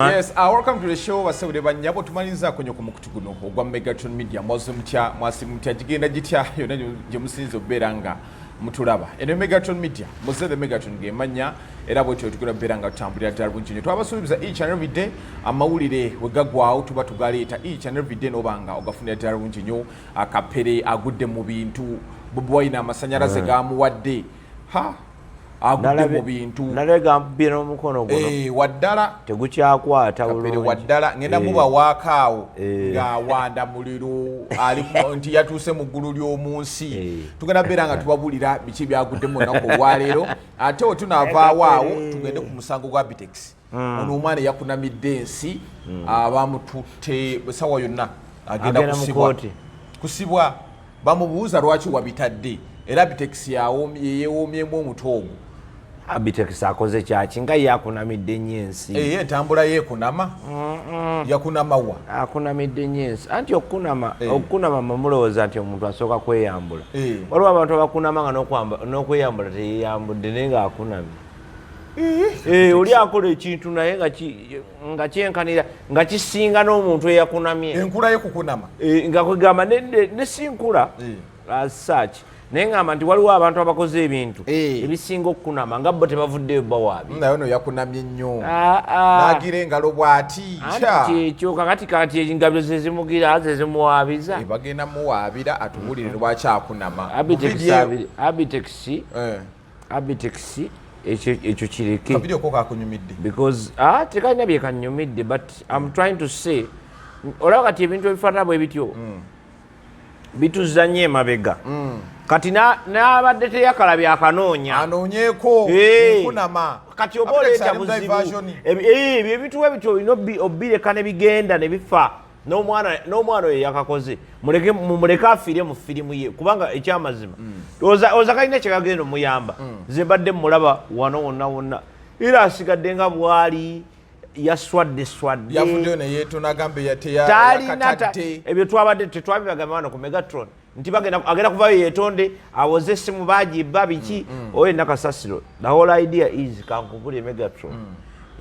Yes, welcome to the show, basebule bannyabo. Tumalirizaako nnyo ku mukutu guno ogwa Megatron Media. Mwaze mutya? Mwasi mutya? Gigenda gitya yonna gye musinze okubeera nga mutulaba? Eno Megatron Media, muze the Megatron gemanya, era bwetyo tugenda kubeera nga tutambulira ddala bulungi nnyo. Twabasuubiza each and every day, amawulire we gagwawo tuba tugaleeta each and every day, noba nga ogafunira ddala bulungi nnyo. Akapere agudde mu bintu, Bobi Wine amasanyalaze gamuwadde, ha, agudde mu bintu. Nalabye gampubye n'omukono guno. Eh, waddala. Tegukyakwata Kapere bulungi. Waddala ngenda muba waaka awo ng'awanda muliro ali nti yatuuse mu ggulu ly'omu nsi. Tugenda beera nga tubabulira biki byaguddemu olunaku olwaleero, ate we tunaavaawo awo tugende ku musango gwa Bitex. Ono omwana eyakunamidde ensi, abamututte sawa yonna agenda Agenda mu kusibwa. kooti. Kusibwa. Bamubuuza lwaki wabitadde, era Bitex yeyewoomyemu omutwe ogwo. Abitex akoze kyaki nga ye akunamidde nnyo ensi? Eye entambula yeekunama, yakunamawa? Akunamidde nnyo ensi, anti okukunama, okukunama mwe mulowooza nti omuntu asooka kweyambula. Waliwo abantu abakunama nga n'okweyambula teyeyambudde, naye ng'akunamye. Oli akola ekintu naye nga kyenkanira nga kisinga n'omuntu eyakunamye. Enkula ye kukunama. Nga kwegamba ne sinkula as such, naye ngamba nti waliwo abantu abakoze ebintu ebisinga okukunama nga bo tebavuddeyo bawaabi. Naye ono yakunamye nnyo. Ah, ah. N'agira engalo bw'ati. Anti Kya. kyekyo kakati engabyo zezimugira, zezimuwaabiza. Bagenda muwaabira atubuulire lwaki akunama. Mu video- Abitex. Abitex, ekyo kireke. Ka video ko kakunyumidde? Because, ah, tekalina byekanyumidde, but I'm trying to say, olaba kati ebintu ebifaanana bwe bityo bituzza nnyo emabega. Kati n'abadde teyakalabye akanoonya. Anoonyeeko. Nkunama. Kati oba Abitex oleeta ali mu buzibu. diversion. Ebyo ebintu bwe bityo olina obireka ne bigenda ne bifa n'omwana oyo yakakoze. Muleke, mumuleke afiire mu firimu ye, kubanga ekyamazima oza kalina kyekagenda omuyamba. Nze mbadde mulaba wano wonna wonna, era asigadde nga bwali, yaswadde swadde. Yavuddeyo neyeetona, agambe Talina yakatadde. Ebyo twabadde tetwabibagamba wano ku Megatron nti bagenda, agenda kuvayo yetonde, awoze essimu bagibba biki, oyo nakasasiro. The whole idea is, kankubulye Megatron,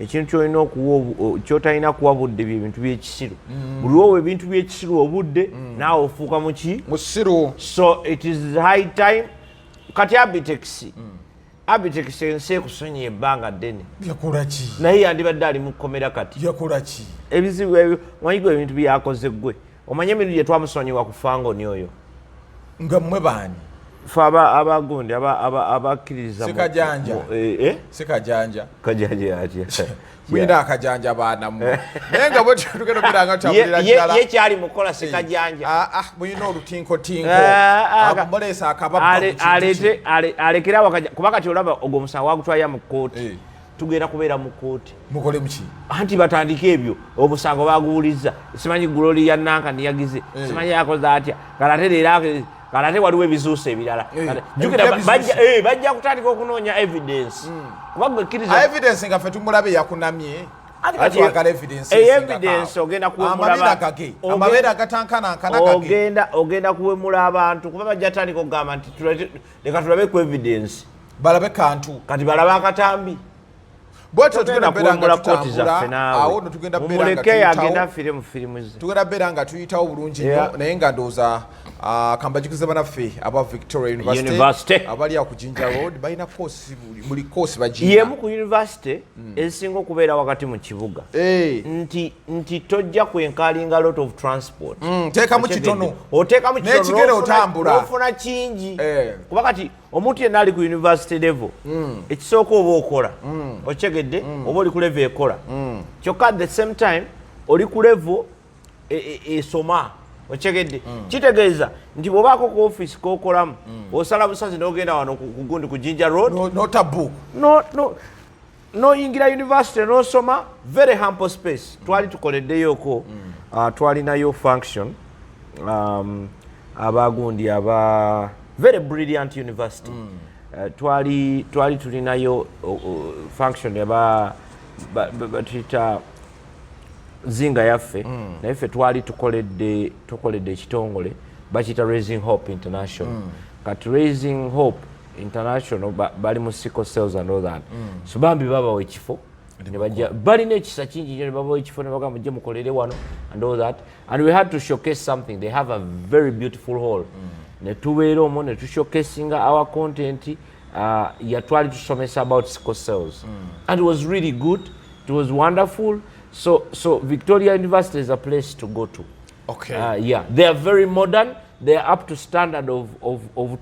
ekintu kyolina okuwa kyotalina kuwa budde bye bintu byekisiru. Buli wowa ebintu byekisiru obudde, naawe ofuuka muki? Musiru. So it is high time kati Abitex, Abitex, ensi ekusonyiye ebbanga ddene. Yakola ki? Naye yandibadde ali mu kkomera kati. Yakola ki? Ebizibu ebyo omanyi gwe, ebintu byakoze gwe omanye emirundi gye twamusonyiwa ku fangoni oyo. Nga mmwe baani? Fe abagundi abakkiririza Sekajanja. Eh? Sekajanja. Kajanja atya? Mulina akajanja baanamu, naye nga bwe tugenda okubeera nga tutambulira ddala. Ye kyali mukola sekajanja. Ah, ah, mulina olutinkotinko. Ah, ah, muleese akababba mu kintu aleete alekere awo kuba kati olaba ogwo omusango wagutwalira mu kkooti. Tugenda kubeera mu kkooti. Mukole muki? Anti batandike ebyo, omusango baguwulizza, simanyi guloli ya nanka niyagize, simanyi yakoze atya, kale ate leero, kale ate waliwo ebizuusa ebirala. Jjukira Ebipya bizuuse. bajja kutandika okunoonya evidence, kuba gwe kkiriza. Ah, evidence nga ffe tumulabe yakunamye. Ati kati Twagala evidence eyo esingako evidence awo. Ogenda kuwemula Amabeere gage, amabeere agatankanankana gage. Ogenda kuwemula abantu, kuba bajja tandika okugamba nti leka tulabe ku evidence. Balabe kantu. Kati balabe akatambi. Bwetyo tugenda Togenda beera nga kuwemula kooti zaffe tutambula naawe. awo no, tugenda beera nga Mumuleke tuyitawo. agenda afiire mu firimu ze. Tugenda beera nga tuyitawo bulungi nnyo. Naye nga ndowooza, kambajukize banaffe aba Victoria University, University. abali awo ku Jinja Road, balina koosi, buli koosi bagirina. Yemu ku university ezisinga okubeera wakati mu kibuga, nti tojja kwenkalinga lot of transport. Teekamu kitono. Oteekamu kitono, N'ekigere otambula. n'ofuna kingi. Kuba kati omuntu yenna ali ku university level, ekisooka oba okola, okyegedde, oba oli ku level ekola, kyokka at the same time oli ku level esoma, okyegedde. Kitegeeza nti bw'obaako ku office kokolamu, osala busazi n'ogenda wano ku gundi ku Jinja Road. Nota book. No, noyingira university nosoma, very humble space. Twali tukoleddeyoko, twalinayo function, abagundi aba very brilliant university. Twali tulinayo function aba batuyita zinga yaffe, naye ffe twali tukoledde ekitongole bakiyita Raising Hope International. Kati Raising Hope International bali mu sickle cells and all that, so bambi babawa ekifo. Ne bajja, balina ekisa kingi nnyo, ne babawa ekifo ne bagamba, "Mujje mukolere wano," and all that, and we had to showcase something. They have a very beautiful hall. Ne tubeera omwo ne tushowcasinga our content. Yatwali tusomesa about sickle cells, and it was really good, it was wonderful. So Victoria University is a place to go to. Yeah, they are very modern. They are up to standard of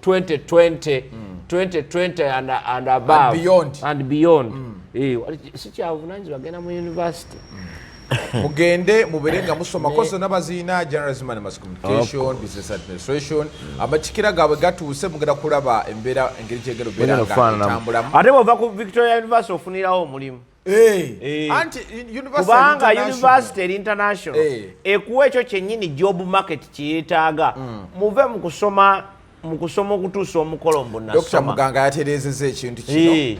2020, 2020 and above. And beyond. And beyond. Eh, si kyavunanyizibwa genda mu university. Mugende mubeere nga musoma course zonna baziina: journalism and mass communication, business administration. Amatikira gaabwe gatuuse, mugenda kulaba embeera engeri gyegenda obeera nga etambulamu. Ate bwova ku Victoria University ofunirawo omulimu. Eh, Eh. anti university Kubanga international. University eri international. Eh. Ekuwa ekyo kyennyini job market kyeyetaaga. Muve mu kusoma, mu kusoma okutuusa omukolo mbu Dr nasoma. Muganga yatereezezza ekintu kino. Eh.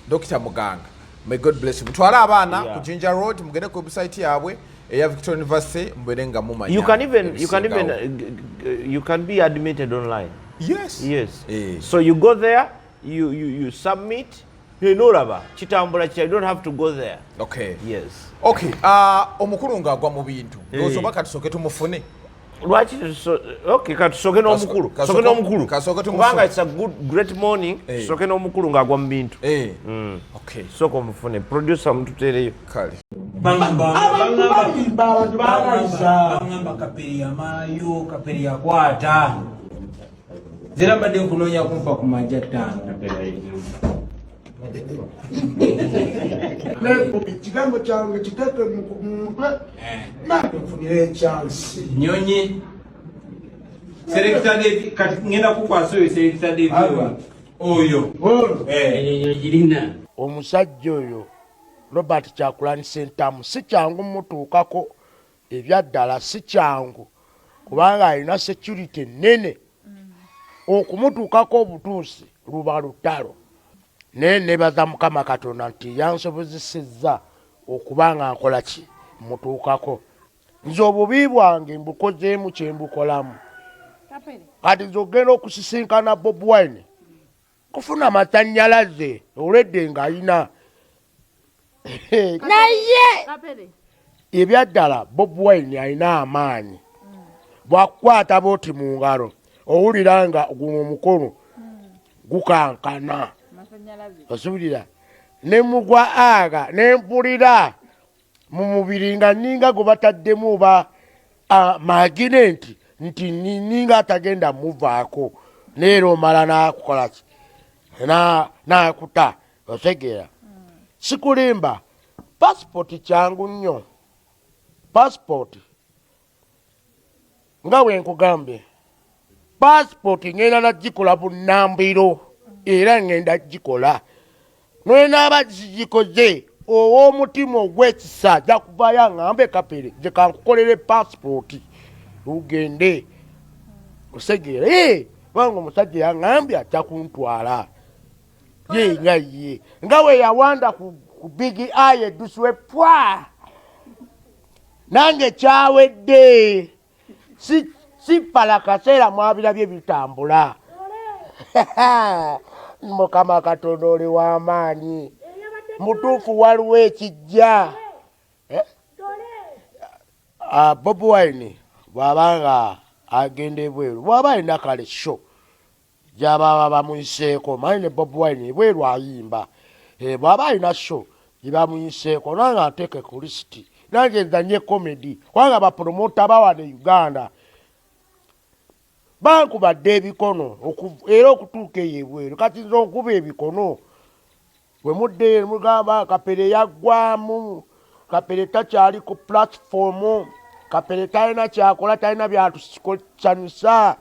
Dr Muganga, may God bless you. Mutwale abaana ku Jinja Road, mugende ku website yaabwe eya Victoria University, mubeere nga mumanya You can even ebisingawo. You can be admitted online. Yes. Yes. Eh. So you go there, you submit, nolaba kitambula kitya. You don't have to go there. Yes. Okay, omukulu ng'agwa mu bintu, ndowooza oba katusooke tumufune. Lwaki okay, katusooke n'omukulu. Tusooke n'omukulu. Kasooke tumufune. Kubanga it's a good great morning. Eh. Tusooke n'omukulu ng'agwa mu bintu. Eh. Okay. Sooka omufune, producer, mututeereyo. Kale. Bangamba. Abantu balimba, abantu baagaliza. Bangamba Kapere yamalayo, Kapere yakwata. Zera mbadde nkunoonya kumpa ku majja 5. Ekigambo kyange kiteeke mu mutwe, nange nfunire ekyansi. Nyonyi Selector David, kati ngenda kukwasa oyo Selector David oyo. Olwo. Eh. Omusajja oyo Robert Kyagulanyi Ssentamu si kyangu mutuukako, ebyaddala si kyangu, kubanga alina security ennene. Okumutuukako obutuusi luba lutalo, naye nebaza Mukama Katonda nti yansobozesezza okuba nga nkola ki, mutuukako. Nze obubi bwange mbukozeemu kyembukolamu. Kati nze ogenda okusisinkana Bobi Wine kufuna amasannyalaze olwedde ng'alina, naye ebyaddala Bobi Wine alina amaanyi. Bwakukwata booti mu ngalo, owulira nga guno omukono gukankana, osuubirira ne mugwa aga nempulira mu mubiri nga ninga gwe bataddemu oba magnet, nti ninga atagenda muvaako. Neera omala nakukola ki, nakuta, otegeera? Sikulimba, pasipoti kyangu nnyo. Pasipoti nga bwe nkugambye, pasipoti ngenda nagikola bunnambiro, era ngenda gikola. Nwenaaba zigikoze, ow'omutima ogw'ekisa ajja kuvayo aŋŋambe, "Kapere, nze kankukolere pasipoti ugende," osegeera? Kubanga omusajja yaŋŋambye ajja kuntwala ye nga ye nga bwe yawanda ku Big Eye eduswe pwa, nange kyawedde. Si sipala kaseera mwabirabye bitambula. Mukama Katonda oli w'amaanyi, mutuufu, waliwo ekijja. Eh? Ah, Bobi Wine bw'aba nga agenda ebweru, bw'aba alina kale show gy'ababa bamuyiseeko, manyi ne Bobi Wine ebweru ayimba. Eh, bw'aba alina show gye bamuyiseeko, nange ateeke ku lisiti, nange nzanye comedy, kubanga bapromota bawana e Uganda bankubadde ebikono era okutuuka eyo ebweru. Kati nze onkuba ebikono, bwe muddeyo mugamba Kapere yaggwamu, Kapere takyali ku platform, Kapere talina kyakola, talina byatusanyusa,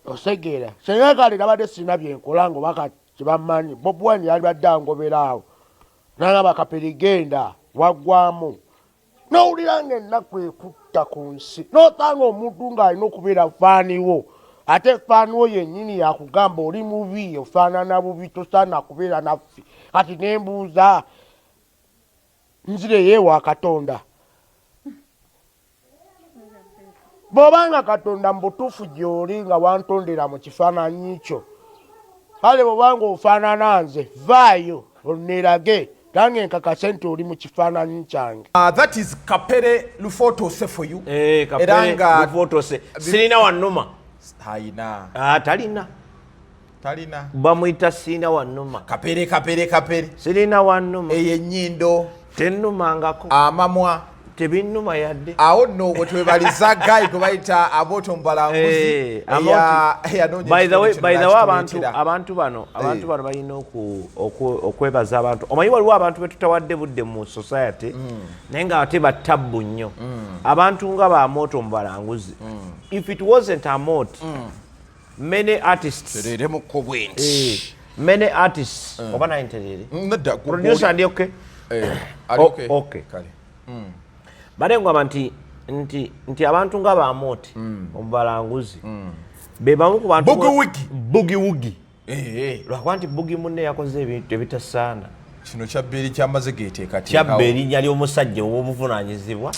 osegeera? Senga kale nabadde sirina byenkola nga obaka kyebamanyi, Bobi Wine yalibadde angobera awo nagamba, "Kapere genda, waggwamu." Nowulira nga ennaku ekutta ku nsi, nosanga omuntu ng'alina okubeera faaniwo, ate faaniwo yennyini yakugamba oli mubi, ofaanana bubi, tosaana kubeera naffe. Kati nembuuza, nzireyo ewa Katonda? Bw'obanga Katonda mu butuufu gy'oli nga wantondera mu kifaananyi kyo, kale bw'obanga ofaanana nze, vaayo onneerage. Nange nkakase nti oli mu kifaananyi kyange. That is Kapere Lufotose for you. Eh, Era Kapere nga Lufotose. Sirina wannuma. Talina. Ah, talina. Talina. Bamuyita sirina wannuma. Kapere, Kapere, Kapere. Sirina wannuma. Eyo ennyindo. Tennumangako. Amamwa. Tebinnuma yadde. Awo nno we twebaliza guy gwe bayita Aboto Mubalanguzi. Eh, Amoti. By the way, by the way, abantu bano, abantu bano balina okwebaza abantu. Omanyi waliwo abantu be tutawadde budde mu society, naye nga ate batabbu nnyo. Abantu nga ba Amoto Mubalanguzi. If it wasn't Amoti, many artists. Tereeremuko bwe nti. Many artists. Oba naye ntereere? Nedda, Producer ndi okay? Ali okay. Okay. Kale. Bade ngamba nti abantu nga ba Amoti Omubalanguzi be bamu ku bantu Boogie Woogie. Boogie Woogie. Lwakuba nti Boogie munne yakoze ebintu ebitasaana. Kino kyabba eri kyamaze geeteekateekawo. Kyabba erinnya ly'omusajja ow'obuvunaanyizibwa.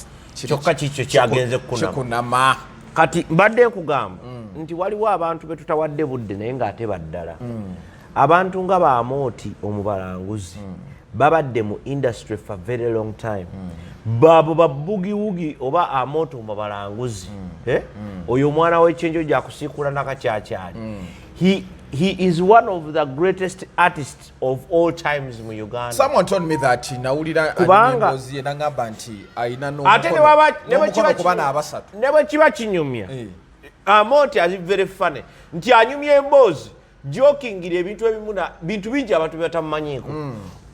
Kyokka kikyo kyagenze kukunama. Kikunama. Kati mbadde nkugamba nti waliwo abantu be tutawadde budde naye ng'ate baddala. Abantu nga ba Amoti Omubalanguzi babadde mu industry for very long time. Baabo ba Boogie Woogie oba Amoto Omubalanguzi. Oyo omwana w'ekyenjo gyakusiikula nakakyakyali. He is one of the greatest artists of all times mu Uganda. Someone told me that nawulira Kubanga emboozi ye n'angamba nti alina ate ne bw'aba- ne bwe n'omukono kiba ku baana abasatu. Ne bwe kiba kinyumya. Amoti ali very funny. Nti anyumya emboozi, jokingira ebintu ebimu na bintu bingi abantu bye batamumanyiiko.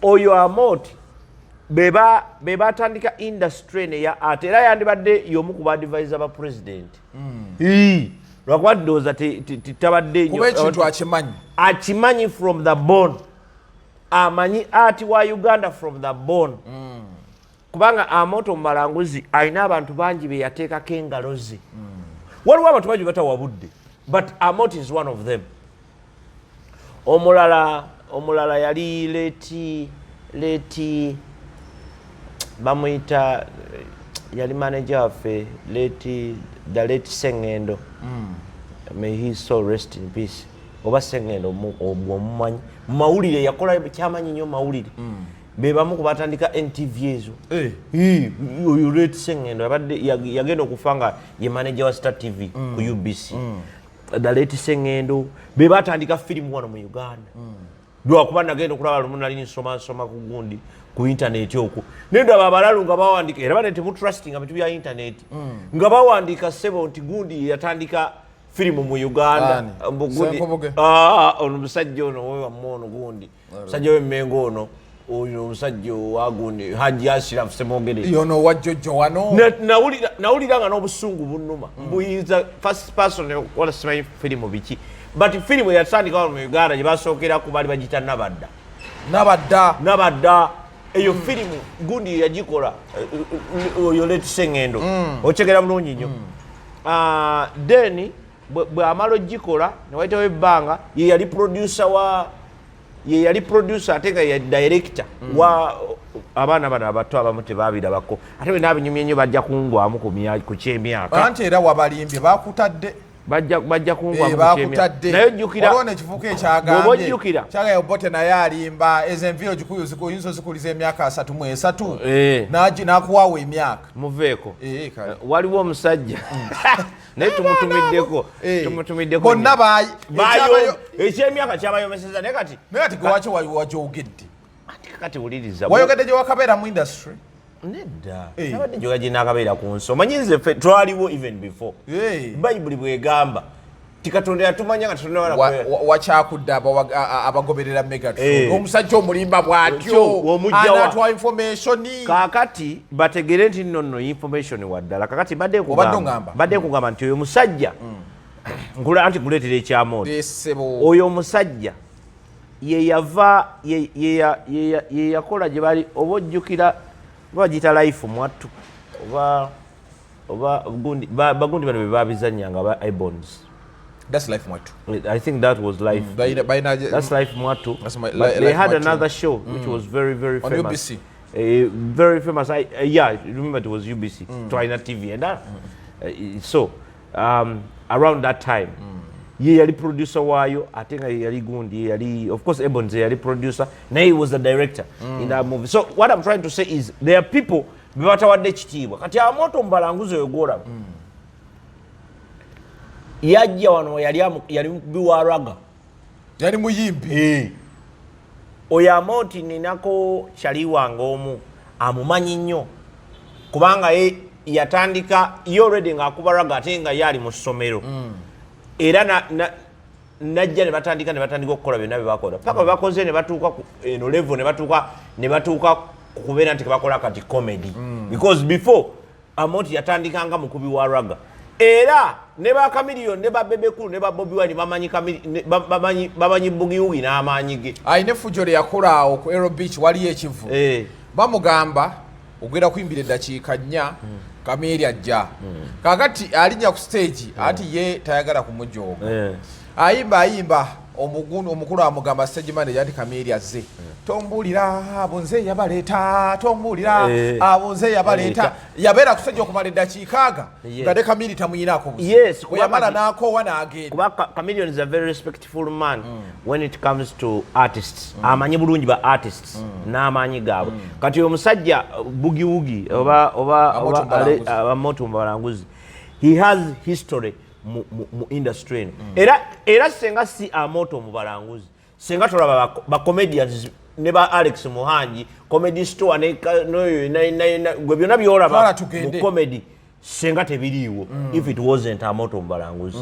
Oyo Amoti be batandika industry eno eya art, era yandibadde y'omu ku ba advisor ba president. Lwakuba ndowooza tabadde nnyo. Kuba ekintu akimanyi. Akimanyi from the bone. Amanyi art wa Uganda from the bone. Kubanga Amoto Omubalanguzi alina abantu bangi be yateekako engalo ze. Waliwo abantu bangi batawa budde, but Amoti is one of them. Omulala yali late bamuyita, yali manager waffe, late, the late Sengendo. May his soul rest in peace. Oba Sengendo omumanyi mu mawulire, yakola kyamanyi nnyo mawulire. Be bamu ku batandika NTV ezo. Hii, oyo late Sengendo abadde yagenda okufa nga ye manager wa Star TV ku UBC. The late Sengendo be batandika firimu wano mu Uganda. Lwakuba nagenda okulaba lumu nali nsoma nsoma ku gundi ku internet okwo, nendaba abalalu nga bawandiika, era bane temutrustinga bintu bya internet, nga bawandiika ssebo nti gundi yatandika firimu mu Uganda. Ani? Mbu gundi- Ssenkubuge? Ah, ono musajja ono wewamme ono gundi musajja w'Emmengo ono, oyo omusajja owa gundi Haji Ashraf Ssemwogere. Yono owa jjojjo wano. Nawulira nga n'obusungu bunnuma. Mbuyinza first person wala simanyi firimu biki, but firimu yatandika wano mu Uganda gye basookeraku baali bagiyita Nabadda. Nabadda. Nabadda eyo firimu gundi yagikola, oyo late Sengendo. Okyegera bulungi nnyo. Then bw'amala ogikola ne wayitawo ebbanga, ye yali producer wa, ye yali producer ate nga ye director wa abaana bano abato abamu tebabirabako, ate bwe naabinyumya ennyo bajja kungwamu ku kyemyaka. Anti era wabalimbye, bakutadde. Bajja kungwamu ku kyemyaka. Bakutadde. Naye ojjukira waliwo nekivuka ekyagambye Bw'oba ojjukira kyagambye Obote naye alimba, ezo enviiri oyinza ozikuliza emyaka 33. N'akuwaawo emyaka. Muveeko. Kale. Waliwo omusajja naye tumutumiddeko. Tumutumiddeko Bonna nnyo. Ekyemyaka kyabayomeseza, naye kati Naye kati gwe waki wagyogedde? Ati kakati wuliriza. Wayogedde gye wakabeera mu industry? Nedda. Nabadde njoga gye naakabeera ku nsi. Omanyi nze ffe twaliwo even before. Bayibuli bwegamba ti Katonda yatumanya nga tetunnaba Wakyakudde abagoberera Megatron. Omusajja omulimba bw'atyo. Kyo, omujja wa- Anaatwa information. Kaakati bategere nti nno nno information waddala. Kakati mbadde Obadde ongamba? mbadde nkugamba nti oyo musajja anti nkuleetera ekyamooti. Esebo. Oyo omusajja ye yava ye yakola gye bali, oba ojjukira oba bagiyita Life Mwattu oba gundi, bagundi bano be babizannyanga ba Ibons. That's Life Mwattu. I think that was Life. Balina That's Life Mwattu. That's But they Life had Mwattu. another show which was very, very On famous. UBC. Very famous. Yeah, I remember it was UBC. Twalina TV and that. So around that time. Ye yali producer waayo, ate nga ye yali gundi, ye yali, of course Ebonies ye yali producer, naye he was the director in that movie. So what I'm trying to say is there are people be batawadde ekitiibwa. Kati Amoto Mubalanguzi oyo gwolaba yajja wano, yali mukubi wa ragga. Yali muyimbi. Oyo Amoti ninako kyali wange omu amumanyi nnyo, kubanga ye yatandika ye already ng'akuba ragga, ate nga ye ali mu ssomero. Era najja ne batandika okukola byonna bye bakola paka bwe bakoze ne batuuka ku eno level, ne batuuka ku kubeera nti kebakola kati comedy, because before Amoti yatandika nga mukubi wa ragga. Era ne ba Chameleone ne ba Bebe Cool ne ba Bobi Wine bamanyi bamanyi Boogie Woogie n'amaanyi ge. Alina effujjo lye yakola awo ku Aero Beach, waliyo ekivu. Bamugamba ogenda kuyimbira eddakiika 4, Kamiri ajja. Kakati alinnya ku stage, anti ye tayagala kumujooga. Ayimba, ayimba, omukulu amugamba, stage manager, nti Kamiri azze. Tombuulira, abo nze yabaleeta, tombuulira. Abo nze yabaleeta. Yabeera ku stage okumala eddakiika aga nga ne Kamiri tamuyinaako buzibu. Yes, bwe yamala n'akoowa n'agenda. Kuba Chameleone is a very respectful man when it comes to artists. Amanyi bulungi ba artists n'amaanyi gaabwe. Kati omusajja Boogie Woogie oba Amoto oba Mbalanguzi. Amoto Mbalanguzi, he has history mu industry eno. Era senga si Amoto Mubalanguzi, senga tolaba ba comedians ne ba Alex Muhangi, Comedy Store ne n'oyo gwe byonna byolaba Twala tugende. mu comedy senga tebiriiwo if it wasn't Amoto Mubalanguzi,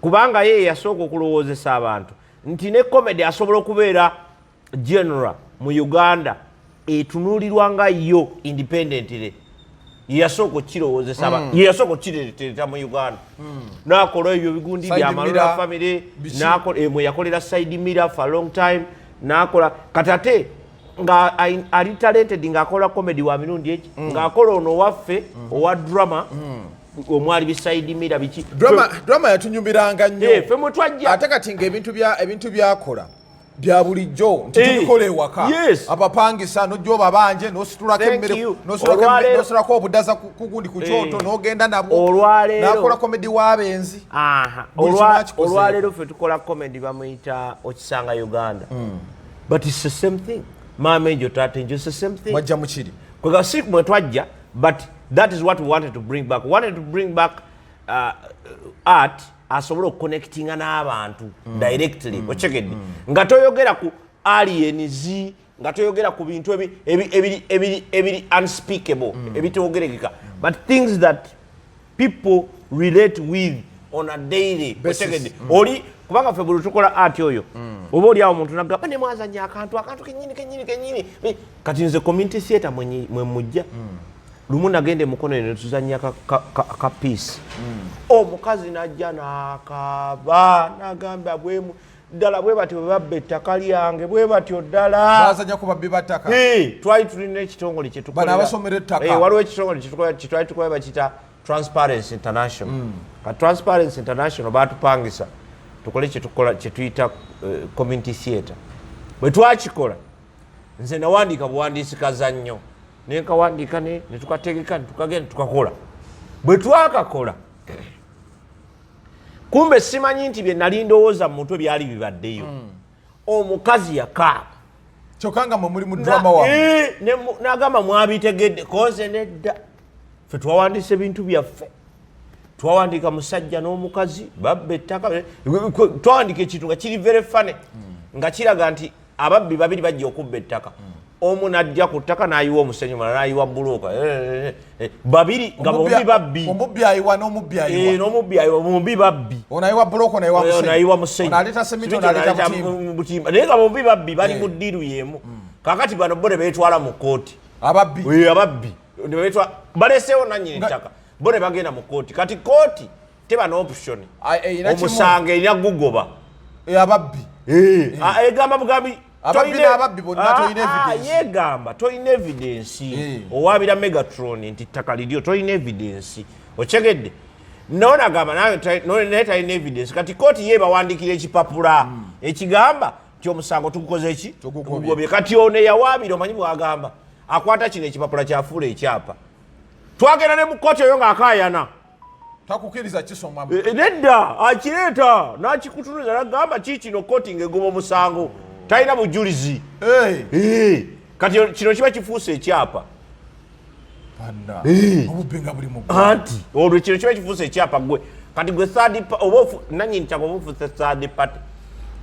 kubanga ye yasooka okulowoozesa abantu nti ne comedy asobola okubeera genre mu Uganda etunuulirwa nga yo independently. Ye yasooka okukirowoozesa ye yasooka okukireetera mu Uganda, n'akola ebyo bigundi Side byamalula Mirror, family. Biki? N'akola mwe yakolera Side Mirror for a long time, n'akola. Kati ate nga ali talented ng'akola comedy wa mirundi eki, ng'akola ono owaffe owa drama omwali bi Side Mirror biki. Drama yatunyumiranga nnyo. Ffe mwe twajja. Ate kati nga ebintu byakola bya bulijjo nti tubikola ewaka. Abapangisa nojja obabanje, nositulako Thank emmere, you. Nositulako obudaza ku gundi ku kyoto, n'ogenda nabwo. Olwaleero N'akola comedy w'abenzi. Buli kimu akikozeeko. Olwaleero ffe tukola comedy bamuyita Okisanga Uganda, but it's the same thing. Maama enjo, taata enjo, it's the same thing. Mwajja mukiri. Kwega si mwe twajja, but that is what we wanted to bring back. We wanted to bring back art asobole okuconnectinga n'abantu directly. Okitegedde? Nga toyogera ku aliens, nga toyogera ku bintu ebiri unspeakable, ebitogerekeka, but things that people relate with on a daily basis. Okitegedde? Oli kubanga ffe buli tukola art oyo, oba oli awo omuntu nagamba ne mwazanya akantu kenyini kenyini kenyini. Kati nze community theatre mwe mujja. Lumu nagenda emukono eno netuzanya ka piece, omukazi najja n'akaaba n'agamba, bwemu ddala bwe batyo bwe babba ettaka lyange, bwe batyo ddala. Bazanya ku babbi battaka. Twali tulina ekitongole kyetukolera. Bano abasomera ettaka. Waliwo ekitongole kyetwali tukolera, bakiyita Transparency International. Ka Transparency International batupangisa tukole kyetukola kyetuyita community theatre. Bwe twakikola, nze nawandiika buwandiisi kazannyo, nenkawandiika netukategeka, netukagenda tukakola. Bwe twakakola, kumbe simanyi nti bye nali ndowooza mu mutwe byali bibaddeyo. Omukazi yakaaba. Kyokka nga mwe muli mu drama wammwe. N'agamba mwabitegedde koze nedda, ffe twawandiisa ebintu byaffe, twawandiika musajja n'omukazi babba ettaka, twawandiika ekintu nga kiri very funny, nga kiraga nti ababbi babiri bajja okubba ettaka, omu najja ku ttaka n'ayiwa omusenyu, mulala n'ayiwa bulooka. Babiri nga bombi babbi. Omubbi ayiwa n'omubbi ayiwa. N'omubbi ayiwa, bombi babbi. Ono ayiwa bulooka, ono ayiwa musenyu. Nayiwa musenyu. Ono aleeta semiti, ono aleeta butimba. Butimba, naye nga bombi babbi, bali mu ddiiru y'emu. Kakati bano bo ne beetwala mu kooti. Ababbi. Ababbi ne beetwala, baleseewo nannyini ttaka, bo ne bagenda mu kooti. Kati kooti teba n'option. Erina kimu. Omusango erina gugoba. Ababbi. Ah, egamba bugambi Ababbi n'ababbi bonna tolina evidence. Yegamba tolina evidence. Owabira Megatron nti ttaka liryo, tolina evidence. Okyegedde? Nonagamba naye talina evidence. Kati kooti ye bawandikira ekipapula ekigamba nti omusango tugukoze ki? Tugugobye. Tugugobye. Kati ono eyawaabira, omanyi bwagamba, akwata kino ekipapula kyafuula ekyapa. Twagenda ne mu kooti oyo ng'akaayana. Takukiriza kisomamu. Nedda, akireeta n'akikutunuza nagamba kiikino kooti ng'egoba omusango talina bujulizi. Kati kino kiba kifuuse ekyapa. Banna, obubbi nga buli mu ggwanga. Anti olwo kino kiba kifuuse ekyapa. Gwe kati gwe third oba nanyini ttaka oba ofuuse third party,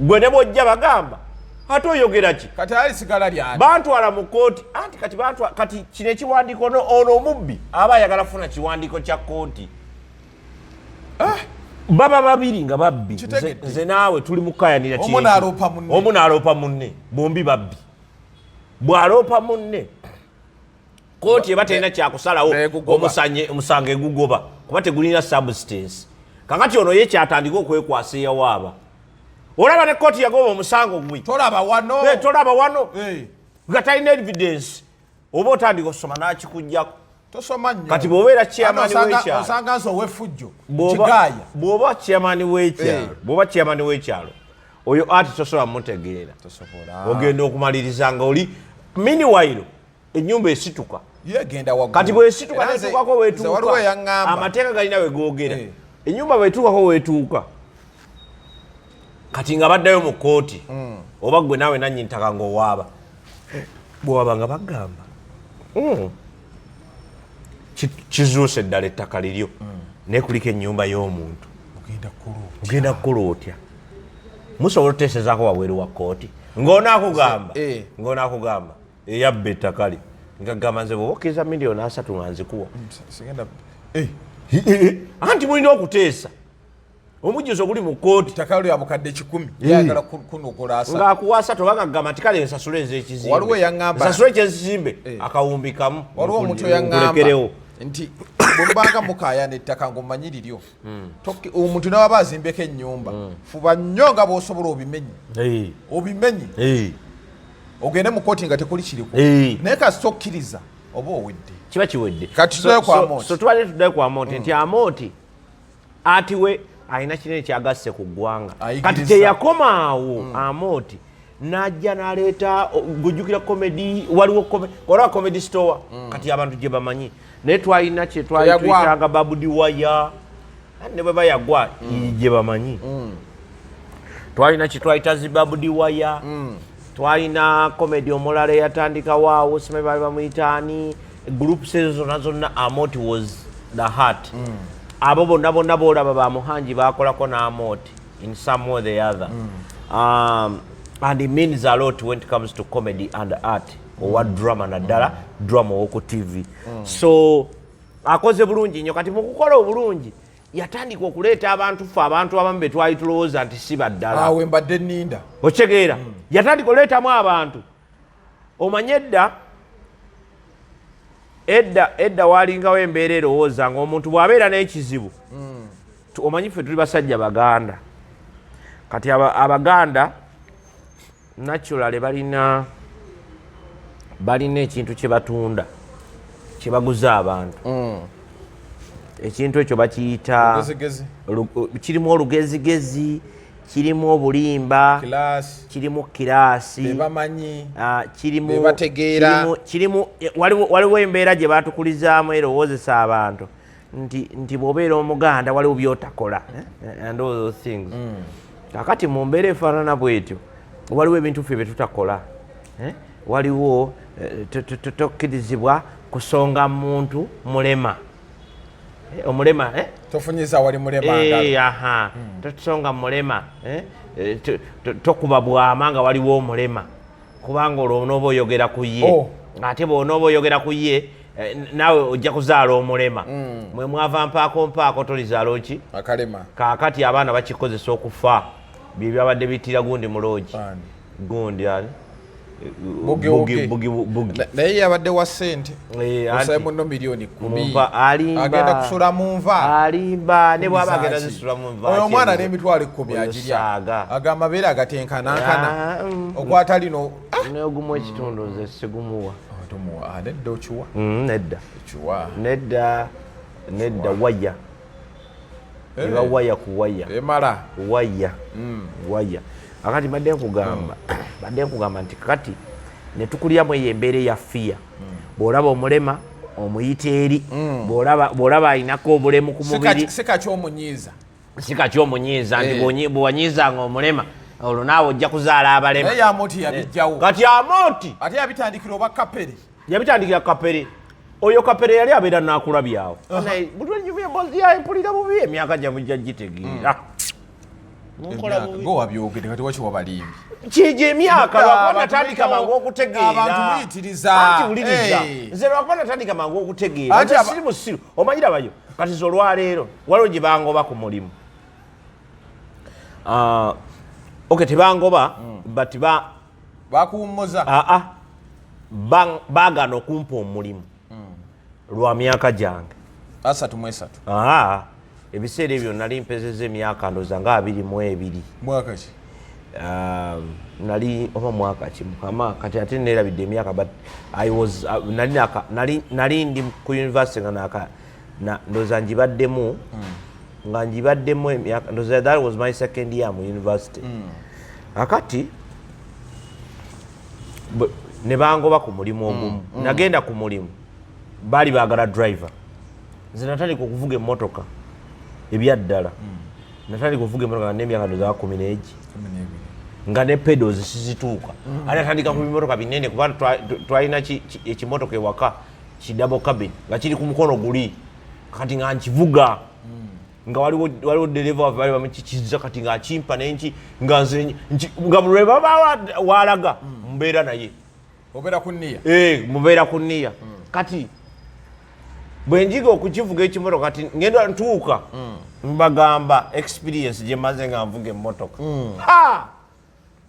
gwe ne bwojja bagamba ate oyogera ki? Kati ali sigala lyani? Bantwala mu kooti. Anti kati bantwala, kati kino ekiwandiiko ono omubbi aba ayagala kufuna kiwandiiko kya kooti. Baba babiri nga babbi. Kitegedde. Nze naawe tuli mukayanira Omu kintu. n'aloopa munne. Omu n'aloopa munne, bombi babbi. Bw'aloopa munne, kooti eba terina kyakusalawo. Negugoba. Omusango egugoba kuba tegulina substance. Kakati ono ye kyatandika okwekwasa eyawaaba, olaba ne kooti yagoba omusango gwe. Tolaba wano. Tolaba wano nga talina evidence, oba otandika okusoma n'akikugjako. Tosoma nnyo. Kati bw'obeera chairman Ate w'ekyalo. Osanga nze ow'effujjo Bw'oba kigaaya. Bw'oba chairman w'ekyalo, bw'oba chairman w'ekyalo oyo ati tosobola mutegeera. Tosobola. Ogenda okumaliriza nga oli meanwhile ennyumba esituka. Yegenda waggulu. Kati bwesituka Era netuukako nze wetuuka, waliwo eyaŋŋamba. Amateeka galina wegoogera. Ennyumba bwetuukako wetuuka, kati nga baddayo mu kooti, oba gwe naawe nannyini ttaka ng'owaaba, bwewaba nga bagamba, "Kizuuse ddala ettaka liryo, naye kuliko ennyumba y'omuntu." Ogenda kukola otya? Ogenda kukola otya? Musobola otuteesezaako wabweru wa kooti ng'onaakugamba ng'onaakugamba eyabba ettaka lye, nga gamba nze bw'oba okkiriza 30 million nga nzikuwa. Sigenda. Anti mulina okuteesa omujjuzo guli mu kooti. Ettaka lya bukadde 100, yagala kunogola 30. Ng'akuwa 30 oba ngagamba nti kale nsasule ez'ekizimbe. Waliwo eyaŋŋamba- Nsasule ekyekizimbe akawumbi kamu. Waliwo omuntu eyaŋŋamba Nkulekerewo. nti bwemubanga mukaayana ettaka ng'omanyi liryo, omuntu nawaba azimbeko ennyumba, fuba nnyo nga bw'osobola obimenye, obimenye, ogende mu kooti nga tekuli kiriko. Naye kasita okkiriza oba owedde. Kiba kiwedde. Kati tuddayo ku Amooti. So tubadde tuddayo ku Amooti nti Amooti ati we alina kinene kyagasse ku ggwanga. Ayigiriza. Kati teyakoma awo. Amooti n'ajja n'aleeta gujjukira comedy, waliwo olaba Comedy Store kati abantu gye bamanyi, naye twalina kye twali Teyagwa. tuyitanga barbed wire. Ne bwe bayagwa gye bamanyi, twalina kye twayita zi barbed wire. Twalina comedy omulala eyatandikawo awo, simanyi baali bamuyita ani. Groups ezo zonna zonna Amoti was the heart. Abo bonna bonna boolaba bamuhangi bakolako n'Amoti in some way or the other, and it means a lot when it comes to comedy and art owa drama, naddala drama owoku TV. So akoze bulungi nnyo. Kati mu kukola obulungi yatandika okuleeta abantu, ffe abantu abamu be twali tulowooza nti si baddala. Awe mbadde nninda. Okitegeera? Yatandika oleetamu abantu. Omanye edda edda edda walingawo embeera erowooza nga omuntu bw'abeera n'ekizibu, omanyi ffe tuli basajja Baganda. Kati Abaganda naturally balina ekintu kye batunda, kye baguza abantu. Ekintu ekyo bakiyita Lugezigezi. Kirimu olugezigezi, kirimu obulimba, Class. kirimu class. Bebamanyi. Kirimu Bebategeera. Kirimu waliwo embeera gye batukulizaamu erowoozesa abantu nti bw'obeera Omuganda waliwo byotakola, and all those things. Kakati mu mbeera efaanana bwetyo waliwo ebintu ffe bye tutakola, eh? Waliwo tokkirizibwa kusonga muntu mulema. Omulema, eh? Tofunyiza wali mulema ngalo. Aha, totusonga mulema, eh? Tokuba bwama nga waliwo omulema, kubanga olwo onooba oyogera ku ye. Oh. Ate bw'onooba oyogera ku ye, naawe ojja kuzaala omulema. Mwe mwava mpaako mpaako tolizaala oki? Akalema. Kaakati abaana bakikozesa okufa, bye byabadde bittira gundi mu loogi. Ani? Gundi ani? Bugi Wugi. Bugi Bugi. Naye yabadde wa ssente. Anti Osaye muno 10 million. Mumpa, alimba. Agenda kusula mu nva. Alimba, ne bwaba agenda Zaaki. zisula mu nva. Oyo omwana Kyenvu. n'10 000 Oyo agirya. saaga. Agamba abeera agatenkanankana. Ah. Okwata lino. N'ogumu ekitundu nze sigumuwa. Tomuwa. Ah, nedda, okiwa. Nedda. Okiwa. Nedda, nedda, waya eba waya ku waya. Emala. Waya waya. Akati badde nkugamba nti kakati netukulyamu eyo embeera eya fiya. Bw'olaba omulema Omuyita eri, bw'olaba alinako obulemu ku mubiri. Si kakyomunyiiza. Si kakyomunyiiza nti bwewanyiizanga omulema, olwo naawe ojja kuzaala abalema. Naye Amooti yabijjawo. Kati Amooti ate yabitandikira oba Kapere. Yabitandikira Kapere. Oyo Kapere yali abeera nakulabyawo. Naye butwenyumya emboozi yayo, mpulira bubi, emyaka gyammwe gya gitegeera. Munkola bubi. Go wabyogedde, kati waki wabalimbi? Kyegyo emyaka. Nedda, Lwakuba abantu natandika mangu okutegeera. Abantu muyitiriza. Anti wuliriza. Hey. Nze lwakuba natandika mangu okutegeera. Anti Nze siri musiru, omanyirabayo. Kati ze olwaleero waliwo gye bangoba ku mulimu. Ah, ok, tebangoba, but ba Bakuwummuza. Aa, baagaana okumpa omulimu lwa myaka gyange. 33? Aa, ebiseera ebyo nali mpezeza emyaka ndooza nga 22. Mwaka ki? Nali oba mwaka ki, mukama, kati ate nerabidde emyaka, but I was nali, nali ndi ku university nga naka ndooza ngibaddemu, nga ngibaddemu emyaka, ndooza that was my second year mu university. Akati ne bangoba ku mulimu ogumu. Nagenda ku mulimu, baali baagala driver. Nze natandika okuvuga emmotoka ebyaddala, natandika okuvuga emmotoka nga n'emyaka ndooza 12. 12. Nga ne pedals sizituuka. Ate atandika ku bimotoka binene, kuba twalina ekimotoka ewaka ki double cabin nga kiri ku mukono guli. Kati nga nkivuga, nga waliwo dereva waffe bali bamukikiza, kati nga akimpa nenki, nga nze nga buli lwe baba walaga mbeera naye. Obeera ku nniya. Eh, mubeera ku nniya. Kati bwe njiga okukivuga ekimotoka, kati ngenda ntuuka mbagamba experience gye maze nga nvuga emmotoka. Ha!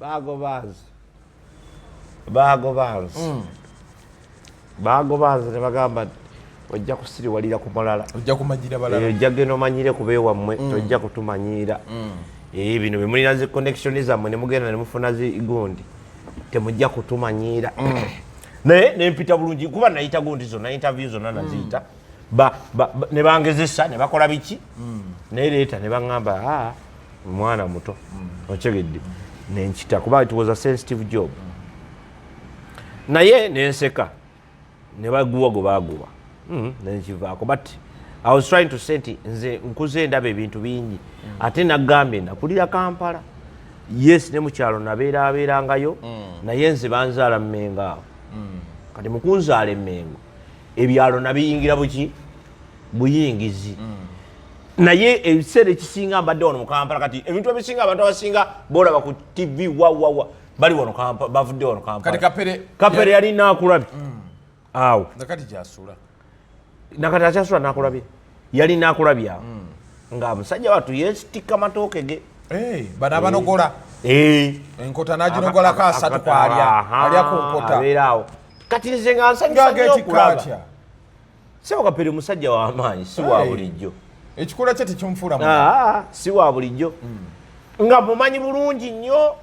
Bagobanze, bagobanze, bagobanze, ne bagamba ojja kusiriwalira ku mulala. Ojja kumanyira balala. Eh, ojja genda omanyire ku beewammwe, tojja kutumanyiira. Eh, bino bemulina zi connection zammwe ne mugenda ne mufuna zi gundi, temujja kutumanyiira. Naye nempita bulungi, kuba nayita gundi zonna, interview zonna naziyita. Ne bangezesa ne bakola biki, naye leeta ne baŋŋamba, "Ah, mwana muto." Okyegedde? Nenkita, kuba it was a sensitive job. Naye nenseka ne baguwa gwe baguwa, nenkivaako. But I was trying to say nti nze nkuze ndaba ebintu bingi. Ate nagambye nakulira Kampala, yes, ne mukyalo nabeera abeerangayo, naye nze banzaala Mmengo awo. Kati mukunzaala Emmengo, ebyalo nabiyingira buki buyingizi, naye ebiseera ekisinga mbadde wano mu Kampala. Kati ebintu ebisinga, abantu abasinga bolaba ku TV wawawa bali wano bavudde wano Kati Kampala. Kapere. Kapere yali nakulabye awo. Nakati gyasula. Nakati akyasula nakulabye, yali nakulabye awo nga musajja wattu yesitikka matooke ge. Eh, bano abanogola Eh. enkota, naginogolako asatu kwalya, alya ku nkota. Abeera awo. Kati nze nga nsanyusa nnyo Ng'agetikka okulaba atya? Sebo Kapere musajja w'amaanyi, si wa Hey. bulijjo. Ekikula kye tekimufuula mu Ah, si wa bulijjo, nga mumanyi bulungi nnyo,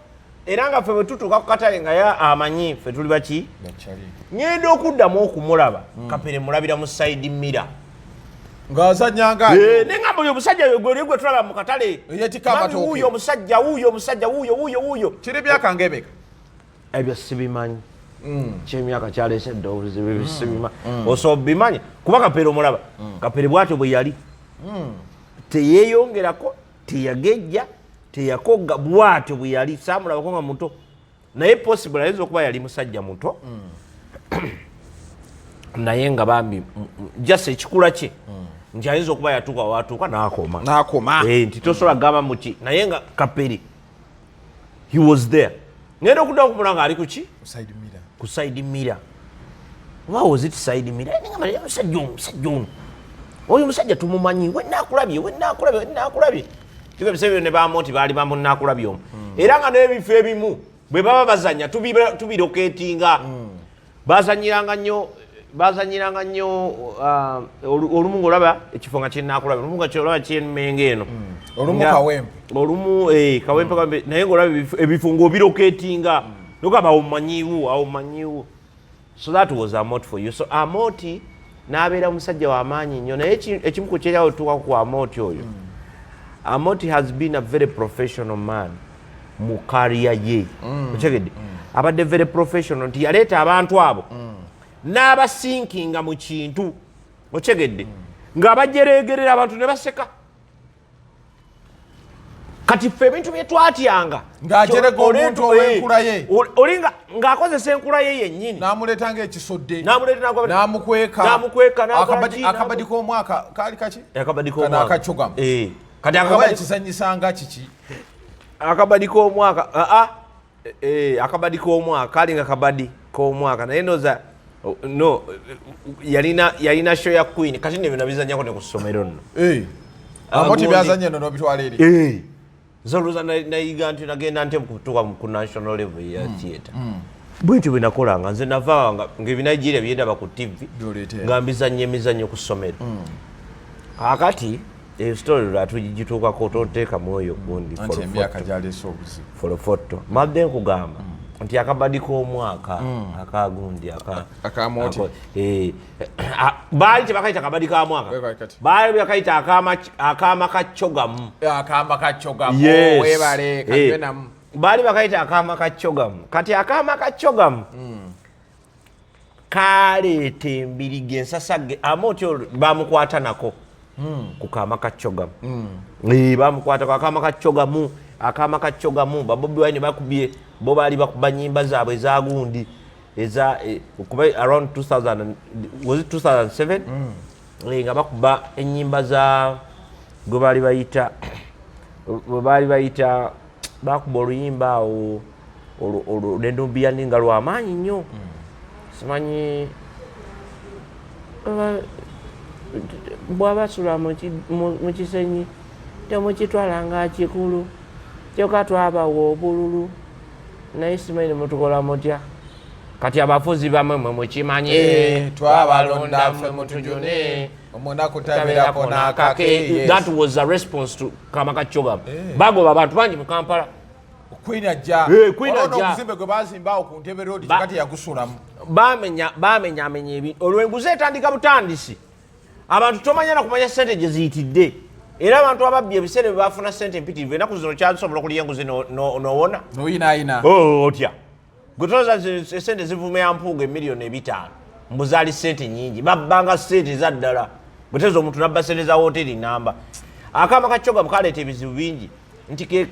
era nga ffe bwe tutuuka ku katale nga ya amanyi ffe tuli baki. Bakyali. Ŋŋenda okuddamu okumulaba Kapere, mulabira mu side mirror. Ng'azanyanga. Eh, neŋŋamba oyo omusajja gwe gwe tulaba mu katale. Eyetikka Mami, amatooke. wuuyo omusajja, wuuyo omusajja, wuuyo, wuuyo, wuuyo. Kiri byaka ng'emeka? Ebyo sibimanyi, kyemyaka kyaleese dda obuzibu. Ebyo sibimanyi, osobola bimanyi kuba Kapere omulaba. Kapere bwatyo bwe yali, teyeyongerako, teyagejja, teyakogga, bwatyo bwe yali. Saamulabako nga muto, naye possible ayinza okuba yali musajja muto, naye nga bambi just ekikula kye nti ayinza okuba yatuuka watuuka n'akoma. N'akoma. Eh, nti tosobola kugamba muki, naye nga Kapere he was there. Ngenda okudda okumula nga ali kuki? Side mirror. Ku side mirror. Oba was it side mirror? Ngamba naye omusajja ono, omusajja ono, oyo omusajja tumumanyi, wenaakulabye, wenaakulabye, wenaakulabye. Tuka ebiseera ebyo ne bamu nti baali bamunaakulabye omu, era nga n'ebifo ebimu bwe baba bazanya tubiroketinga. Bazanyiranga nnyo, bazanyiranga nnyo. Olumu ng'olaba ekifo nga kyenakulabye, olumu nga kyolaba kyemmengo eno. Olumu Kawempe. Olumu Kawempe, Kawempe, naye ng'olaba ebifo ng'obiroketinga, nogamba awo mmanyiiwo, awo mmanyiiwo. So that was Amot for you. So Amoti n'abeera musajja w'amaanyi nnyo, naye ekimu ku kyeryawo tuuka ku Amoti oyo, Amoti has been a very professional man mu career ye. Okyegedde? Abadde very professional nti yaleeta abantu abo. N'abasinkinga mu kintu, okyegedde, ng'abajereegerera abantu ne baseka. Kati ffe ebintu bye twatyanga, Ng'ajerega omuntu ow'enkula ye. Oli ng'akozesa enkula ye yennyini. N'amuleeta ng'ekisodde. N'amuleeta N'amukweka. N'amukweka, n'akola Akabadi akabadi k'omwaka kaali kaki? Akabadi Kano k'omwaka. Akacogamu. Kati Oba yakizannyisanga kiki? Akabadi k'omwaka, aa, akabadi k'omwaka kaali nga kabadi k'omwaka, naye noza no yalina show ya Queen. Kati nno ebyo nabizanyako ne ku ssomero nno. Amoti Gundi. byazanye eno n'obitwala eri. Nze olowooza nayiga nti nagenda nte kutuuka ku national level ya theatre. Bwentyo bwe nakolanga nze, nava nga ebinigeria byendaba ku TV By'oleeta. nga mbizanya emizannyo ku ssomero. Kaakati eyo story lwatugituukako, tonteekamu oyo gundi. Anti emyaka gyaleese obuzibu. Folofoto, mbadde nkugamba nti akabadi k'omwaka akagundi aka Akamoti. Baali tebakayita kabadi ka mwaka. Webale kati. Baali bakayita akaama ka Chogamu. Akamba kacogamu. Yes. Webale kanywe namu. Baali bakayita akaama ka Chogamu. Kati akaama ka Chogamu kaleeta embiriga ensasagge. Amoti olwo bamukwata nako ku kaama ka Chogamu. Bamukwata ku akaama ka Chogamu, akaama ka Chogamu. Babobi Wine bakubye, bo baali bakuba nyimba zaabwe ezagundi eza kuba around 2000 was it 2007? Nga bakuba enyimba za gwe baali bayita, bwe baali bayita, bakuba oluyimba awo olwo nenubiyani nga lwamaanyi nnyo. Simanyi bwabasula mu kisenyi temukitwala nga kikulu, kyokka twabawa obululu, naye simanyi nemutukola mutya. Kati abafuzi bamwe mwe mukimanyi. Twabalonda ffe mutujune omunaku tabeerako n'akake. Yes. That was a response to kama ka Chogam. Bagoba abantu bangi mu Kampala. Queen ajja. Queen Waliwo ajja. n'oguzimbe gwe bazimba awo ku Ntebe Road, kati yagusulamu. Bamenya, bamenyamenya ebintu. Olwo enguzi etandika butandisi, abantu tomanya na kumanya sente gye ziyitidde. Era abantu ababbye ebiseera bye bafuna sente empitirivu. Ennaku zino kyasobola okulya enguzi nowona. Noyinaayina. Oh, otya gwe toza esente zivuma mpuuga 5 million, mbu zaali sente nyingi. Babbanga sente zaddala. Gwe omuntu nabba sente za woteri namba. Akaama ka Chogamu kaleeta ebizibu bingi nti ke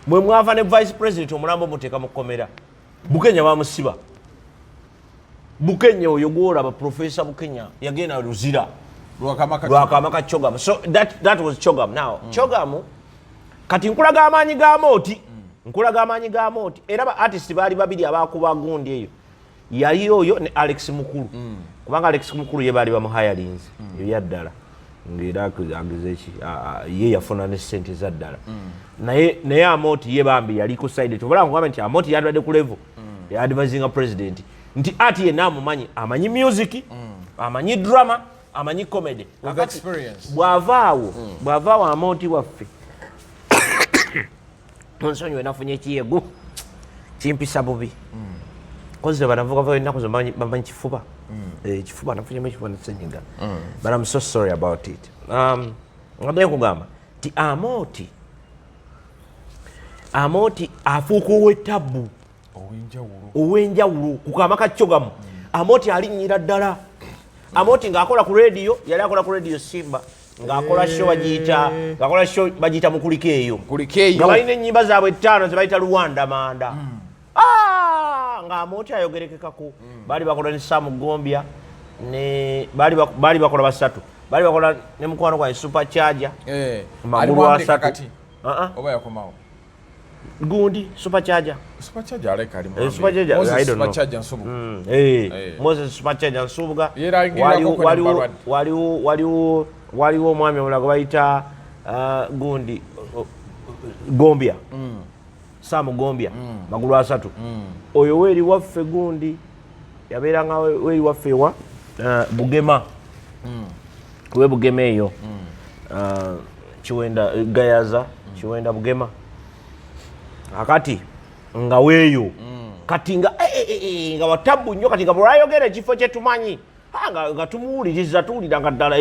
mwe mwava ne vice president omulambo muteeka mu kkomera. Bukenya bamusiba. Bukenya oyo gwolaba, Profesa Bukenya, yagenda Luzira lwakama ka lwakama ka Chogam. So that was Chogam. Now Chogam, kati nkulaga amaanyi ga Moti, nkulaga amaanyi ga Moti. Era ba artist baali babiri abakuba gundi eyo, yali oyo ne Alex Mukulu, kubanga Alex Mukulu ye baali bamuhayalinze ebyaddala, ngaera ageze ki, ye yafuna ne sente za ddala. Naye Amoti ye bambi yali ku side. Tobala nkugambe nti Amoti yandibadde ku level advisinga president, nti ati yenna amumanyi, amanyi music, amanyi drama, amanyi comedy. With Kakati, experience. bw'avaawo Amoti waffe, nsonyiwe, nafunye ekiyegu kimpisa bubi kozi banavuga ennaku zo bamanyi kifuba. Kifuba nafunyemu ekifuba nesenyiga, but I'm so sorry about it. Ngadde nkugamba nti Amoti afuuka ow'ettabbu. Ow'enjawulo. Ow'enjawulo ku kaama ka Chogamu. Amoti alinnyira ddala. Amoti ng'akola ku rediyo, yali akola ku rediyo Simba, ng'akola show bagiyita, ng'akola show bagiyita Mukuliko eyo. Kuliko eyo. Nga balina ennyimba zaabwe ttaano ze bayita Luwanda Manda. Ah, ng'Amoti ayogerekekako. Baali bakola ne Samu Gombya ne baali bakola basatu, baali bakola ne mukwano gwange Supercharger. Ali Magulu mu America asatu. kati. Ah, ah. Oba yakomawo? Gundi Supercharger. Supercharger aleka ali mu Eh, America. Supercharger, Moses I don't know. Supercharger Nsubuga. Moses Supercharger Nsubuga. Yeerangirako ko ne balwadde. Waliwo omwami omulala gwe bayita gundi Gombya, Sam Gombya, magulu asatu. Oyo weeri waffe gundi yabeeranga weeri waffe wa Bugema, we Bugema eyo, Kiwenda, Gayaza, Kiwenda, Bugema. Akati nga weeyo kati nga nga watabu nnyo. Kati nga bwayogera ekifo kyetumanyi, ah, nga tumuwuliriza, tuwulira nga ddala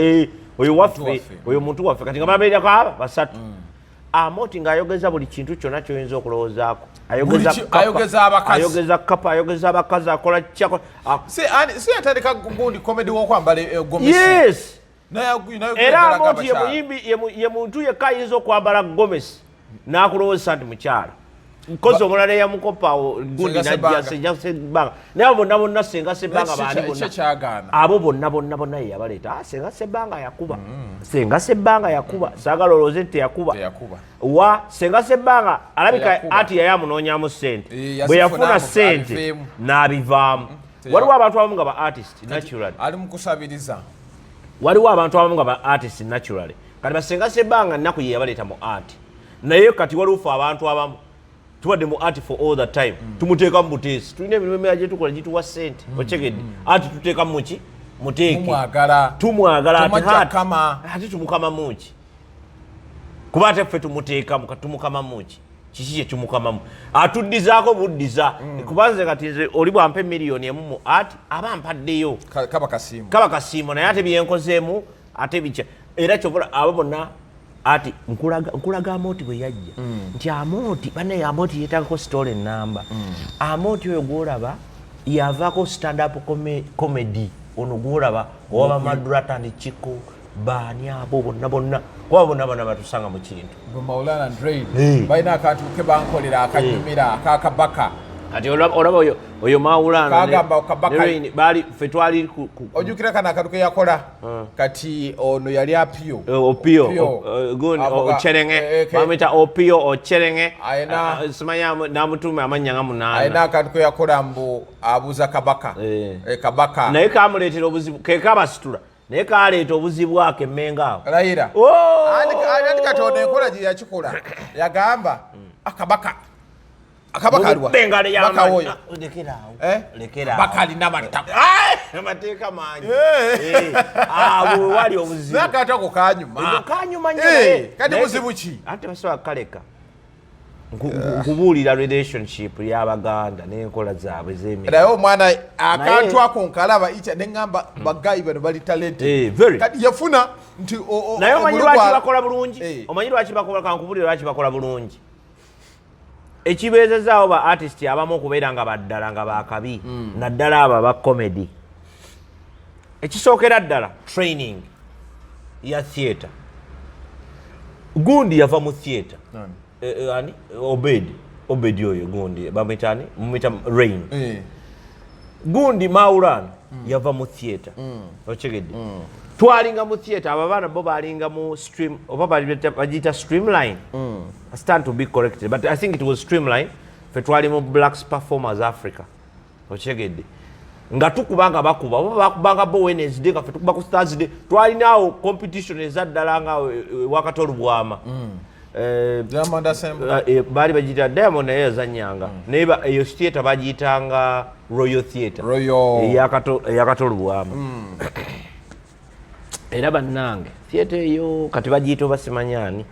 oyo waffe. Waffe. Oyo muntu waffe. Kati nga babeerako aba basatu. Amooti ng'ayogeza buli kintu kyonna ky'oyinza okulowoozaako. Buli ayogeza abakazi. Ayogeza kapa, ayogeza abakazi, akola kyako. Si yatandika gundi comedy w'okwambala gomesi? Yes. Naye Era ddala Amooti ye ng'abakyala. muyimbi, ye muntu yekka ayinza okwambala gomesi n'akulowoozesa nti mukyala. Nkozi omulala eyamukopa awo gundi Senga najja Sebbanga. Senga Sebbanga, naye abo bonna bonna Senga Sebbanga Naye baani kiki bonna kyagaana? Abo bonna bonna bonna ye yabaleeta. Senga Sebbanga yakuba, Senga Sebbanga yakuba, saagala olowooze nti teyakuba. Teyakuba. Wa Senga Sebbanga alabika Teyakuba. ati yali amunoonyamu ssente. Yazifuna Bwe yafuna ssente abiveemu. n'abivaamu. Waliwo abantu abamu nga ba artist naturally. Ali mu kusabiriza. Waliwo abantu abamu nga ba artist naturally. Kati basenga Sebbanga nnaku ye yabaleeta mu art, naye kati waliwo fe abantu abamu tubadde mu art for all the time, tumuteeka mu buteesi. Tulina emirimu emirala gyetukola gituwa ssente, okyegedde? Ati tuteeka muki muteeke. Mumwagala. Tumwagala ate Temwajja heart. kama. Ate tumukamamu ki? Kuba ate ffe tumuteekamu, kati tumukamamu ki? Kiki kyekimukamamu? Atuddizaako buddiza. Kuba nze kati nze oli bwampa 1 million mu art aba mpaddeyo. Kaba kasiimo. Kaba kasiimo, naye ate byenkozeemu ate bikya. Era kyovola abo bonna ati nkulaga Amooti bwe yajja nti Amooti bannaye, Amooti yeetagako story enamba. Amooti oyo gwolaba yavaako stand up comedy ono gwolaba owaba Madrata ne Chiko, baani abo bonna bonna, kuba bonna bonna batusanga mu kintu. Gwe Maulana Drain balina akantu ke bankolera akanyumira akakabaka. Kati olaba oyo Maulana Kagamba Kabaka- ne Rain, baali ffe twali Ojjukira kano akantu ke yakola? Kati ono yali Apio. Opio. Opio. Gundi, Avuga Ocherenge. eh, Bamwita Opio Ocherenge. Ayina Simanya namutume amannya nga alina 8. akantu ke yakola mbu abuuza kabaka. Kabaka. Naye kamuleetera obuzibu, ke kabasitula, naye kaleeta obuzibu ako emmenga awo. Layira. Oh! Anti kati ono enkola gye yakikola yagamba akabaka akabaka aliwa Bengalo Kabaka y'amaanyi. oyo. Ah, lekeraawo. Eh? Lekeraawo. Kabaka alina amatako. Amateeka mangi. Eh. Abo wali obuzibu. Naye akantu ako kanyuma. Ebyo kanyuma nnyo, Kati naye buzibu ki? Ate tebasobola kukaleka. Nkubuulira relationship y'Abaganda n'enkola zaabwe z'emirimu. Naye omwana akantu ako nkalaba icha neŋŋamba bagayi bano bali talented. Very. Kati yafuna nti Naye omanyi omulugwa lwaki bakola bulungi? Omanyi lwaki bakola? Kankubulire lwaki bakola bulungi. Ekibeezezaawo ba artist abamu okubeera nga baddala nga bakabi, naddala abo aba comedy, ekisookera ddala training ya theatre. Gundi yava mu theatre. Ani? Obed oyo gundi bamwita ani? Mumwita Rain. Gundi Maulana yava mu theatre, okitegedde? Twalinga mu theatre, abo abaana bo balinga mu stream, oba bagiyita Streamline. I stand to be corrected, but I think it was Streamline. Fe twali mu Blacks Performers Africa, okitegedde? Nga tukuba nga bakuba, oba bakubanga bo Wednesday nga fe tukuba ku Thursday. Twalinaawo competition ezaddala nga wakati olubwama. Diamond Assembly. Baali bagiyita Diamond, naye yazanyanga, naye eyo theatre bagiyitanga Royal Theatre. Royal. Eyakato Lubwama. Era bannange theatre eyo kati bagiyita oba simanyani.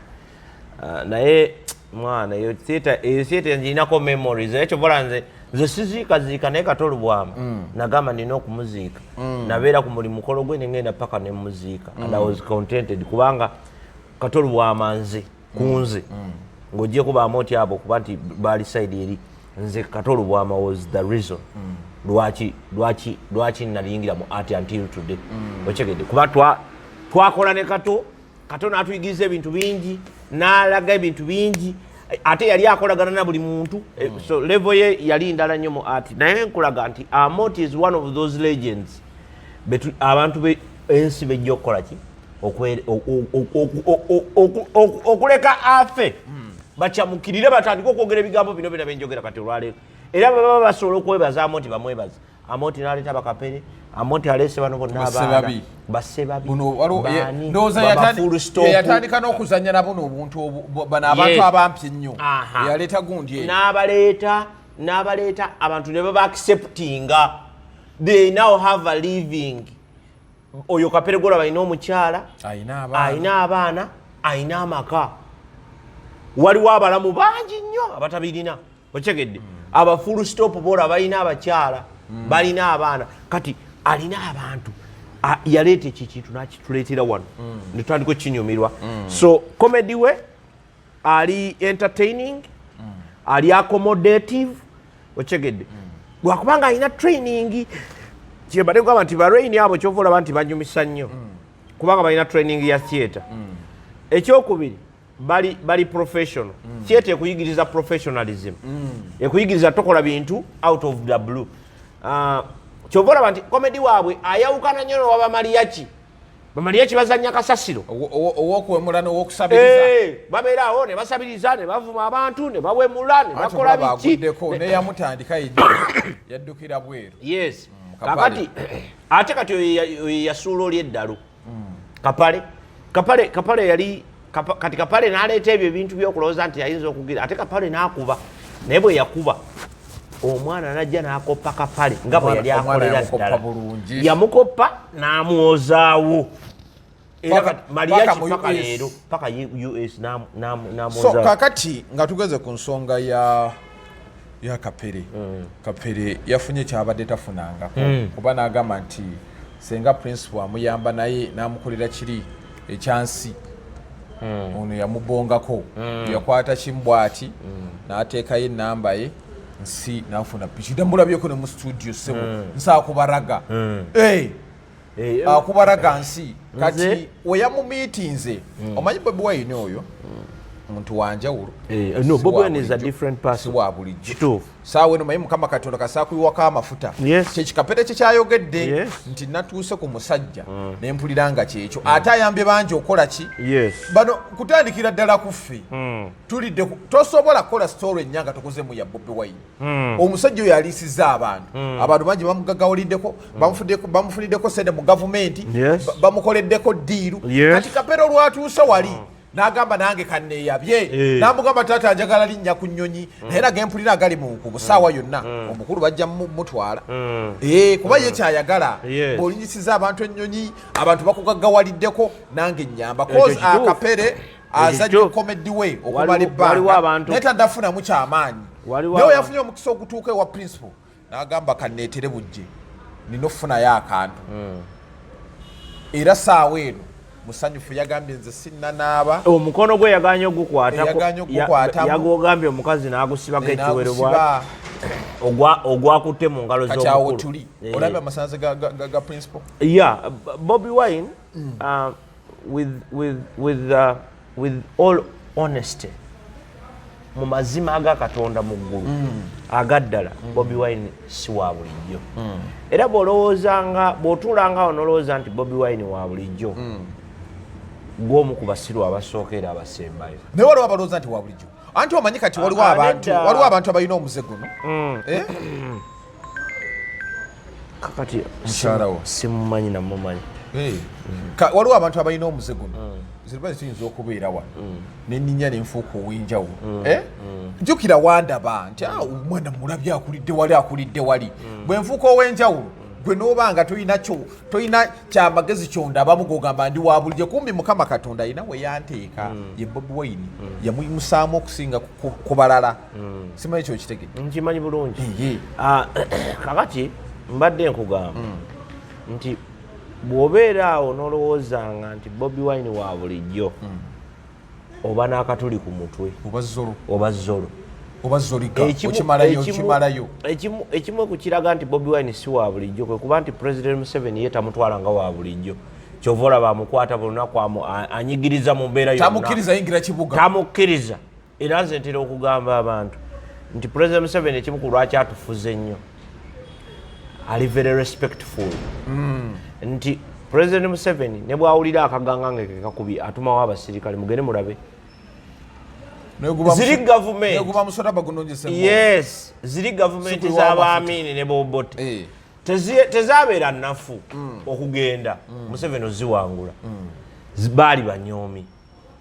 Naye mwana eyo theatre, eyo theatre ngirinako memories. Era kyovola nze siziikaziika, naye Kato Lubwama nagamba nina okumuziika. Nabeera ku buli mukolo gwe nengenda paka nemuziika, and I was contented kubanga Kato Lubwama nze kunze ng'ogyeko baamoti abo kuba nti baali side eri, nze Kato Lubwama was the reason lwaki naliyingira mu art until today, okitegedde? Kuba twakola ne Kato. Kato n'atuyigiriza ebintu bingi, n'alaga ebintu bingi, ate yali akolagana na buli muntu. So level ye yali ndala nnyo mu art. Naye nkulaga nti Amoti is one of those legends abantu ensi bejja okukola ki? Okuleka afe bakyamukirire, batandike okwogera ebigambo bino byona byenjogera kati olwaleero. Era baba basobola okwebaza Amoti, bamwebaza Amoti n'aleeta bakapere, Amoti aleese bano bonna abaana Basebabi. Basebabi. Buno waliwo baani, ndowooza baba full stop. ye yatandika n'okuzannya na buno obuntu bano abantu abampi ennyo. Yaleeta gundi eyo. N'abaleeta abantu ne baba acceptinga. They now have a living. Oyo Kapere golaba alina omukyala, Ayina abaana. Ayina abaana, ayina amaka. Waliwo abalamu bangi nnyo abatabirina, okitegedde? Aba full stop bola balina abakyala, balina abaana. Kati alina abantu. Yaleeta ekyo ekintu nakituleetera wano netutandika okinyumirwa. So comedy we Ali entertaining, ali accommodative, okyegedde? Lwakubanga alina training. Kyembadde kugamba nti baraini abo kyova olaba nti banyumisa nnyo, kubanga balina training ya theatre. Ekyokubiri, bali professional. Theatre ekuyigiriza professionalism, ekuyigiriza tokola bintu out of the blue. Kyova olaba nti comedy waabwe ayawukana nnyo nowaba mariachi. Bamariachi bazanya kasasiro. Owokuwemula n'owokusabiriza. Eh, babeera awo ne basabiriza ne bavuma abantu ne bawemula ne bakola biki. Aguddeko neyamutandika yaddukira bweru. Yes. Kapale. Kakati ate kati oyo yasuula oli eddalu, Kapale. Kapale yali kati Kapale n'aleeta ebyo ebintu by'okulowooza nti ayinza okugira, ate Kapale n'akuba. Naye bwe yakuba, omwana najja n'akoppa Kapale nga bwe yali Omwana akolera yamukoppa ddala. bulungi. Yamukoppa n'amwozaawo. Era kati mariachi paka mu paka US. Leero paka US So n'amwozaawo. Kakati nga tugeze ku nsonga ya Kapere, Kapere yafunye kyabadde tafunangako, kuba n'agamba nti senga Principal amuyamba naye n'amukolera kiri ekyansi. Ono yamubongako, yakwata kimu bw'ati n'ateekayo enamba ye nsi n'afuna piki. Ndamulabyeko ne mu studio, sebo, nsaakubaraga. Eh, Eh, akubaraga nsi kati Nze- weyamumiitinze. Omanyi Bobi Wine oyo muntu wanjawulo. Eh, no, Si Bobi wa Wine is a bulijjo. different person. Si wa bulijjo. Kituufu. Saawa eno manyi Mukama Katonda kasaakuyiwako amafuta. Kyekikapere kye kyayogedde nti natuuse ku musajja nempulira nga kyekyo, ate ayambye bangi okola ki. Bano kutandikira ddala ku ffe tulidde tosobola kukola story ennya nga tokozemu ya Bobi Wine. Omusajja oyo aliisiza abantu, abantu bangi bamugagawaliddeko, bamufuniddeko sente mu gavumenti, bamukoleddeko deal. Kati Kapere olwatuuse wali n'agamba nange kanneeyabye. N'amugamba, taata, njagala linnya ku nnyonyi. Naye era gempulira agali mu nkubo saawa yonna omukulu bajja mutwala. Eh, kuba ye kyayagala. Bw'olinyisiza abantu ennyonyi, abantu bakugaggawaliddeko, nange nyamba. Ekyo Cause kituufu. Akapere azanye kituufu. comedy we okumala Waliwo ebbanga, abantu- naye tandafunamu kyamaanyi. Waliwo Naye abantu- yafunye omukisa ogutuuka ewa Principal n'agamba kanneetere bujje nina okufunayo akantu. Era saawa eno musanyufu, yagambye nze sinnanaaba. Omukono gwe yaganye ogukwatako. Yaganye ogukwatamu. Yagogambye omukazi n'agusibako ekiwero N'agusiba. Ogwakutte mu ngalo Kati awo z'omukulu. tuli. Eh. Olabye amasanze ga Principal? Yeah, Bobby Wine, with all honesty, mu mazima aga Katonda mu ggulu agaddala, Bobby Wine si wa bulijjo. Era bw'olowoozanga, bw'otuulanga awo n'olowooza nti Bobby Wine wa bulijjo, gw'omu ku basiru abasooka era abasembayo. Naye waliwo abalowooza nti wa bulijjo. Anti omanyi kati waliwo Ah, abantu, nedda. waliwo abantu abalina omuze guno. Eh? Kakati Mukyala wo. simumanyi namumanyi. Eh. Waliwo abantu abalina omuze guno. Ziriba ziyinza okubeera wano neninya nenfuuka ow'enjawulo. Eh? Jjukira wandaba nti, "Ah, omwana mulabye akulidde wali, akulidde wali." Bwe nfuuka ow'enjawulo, gwe n'oba nga tolina kyo, tolina kyamagezi kyondabamu, gogamba ndi wa bulijjo. Kumbi Mukama Katonda alina we yanteeka. Ye Bobi Wine yamuyimusaamu okusinga ku balala. Simanyi kyokitegedde. Nkimanyi bulungi. Ye. Ah, kakati mbadde nkugamba nti bw'obeera awo n'olowoozanga nti Bobi Wine wa bulijjo, oba n'akatuli ku mutwe. Oba zolo. Oba zolo. Oba zolika. Okimalayo, okimalayo. Ekimu okukiraga nti Bobi Wine si wa bulijjo kwe kuba nti President Museveni ye tamutwala nga wa bulijjo. Kyova olaba amukwata buli lunaku, anyigiriza mu mbeera yonna. Tamukkiriza yingira kibuga. Tamukkiriza. Era nze ntera okugamba abantu nti President Museveni ekimu ku lwaki atufuze ennyo, ali very respectful, nti President Museveni ne bwawulira akaganga nga kekakubye, atumawo abasirikale, mugende mulabe. Ziri gavumenti. Neguba musota bagunonjese. Yes, ziri gavumenti Sikuyiwawo. z'abaamini ne Bobote. Eh. Tezabeera nnafu okugenda Museveni oziwangula. Baali banyoomi.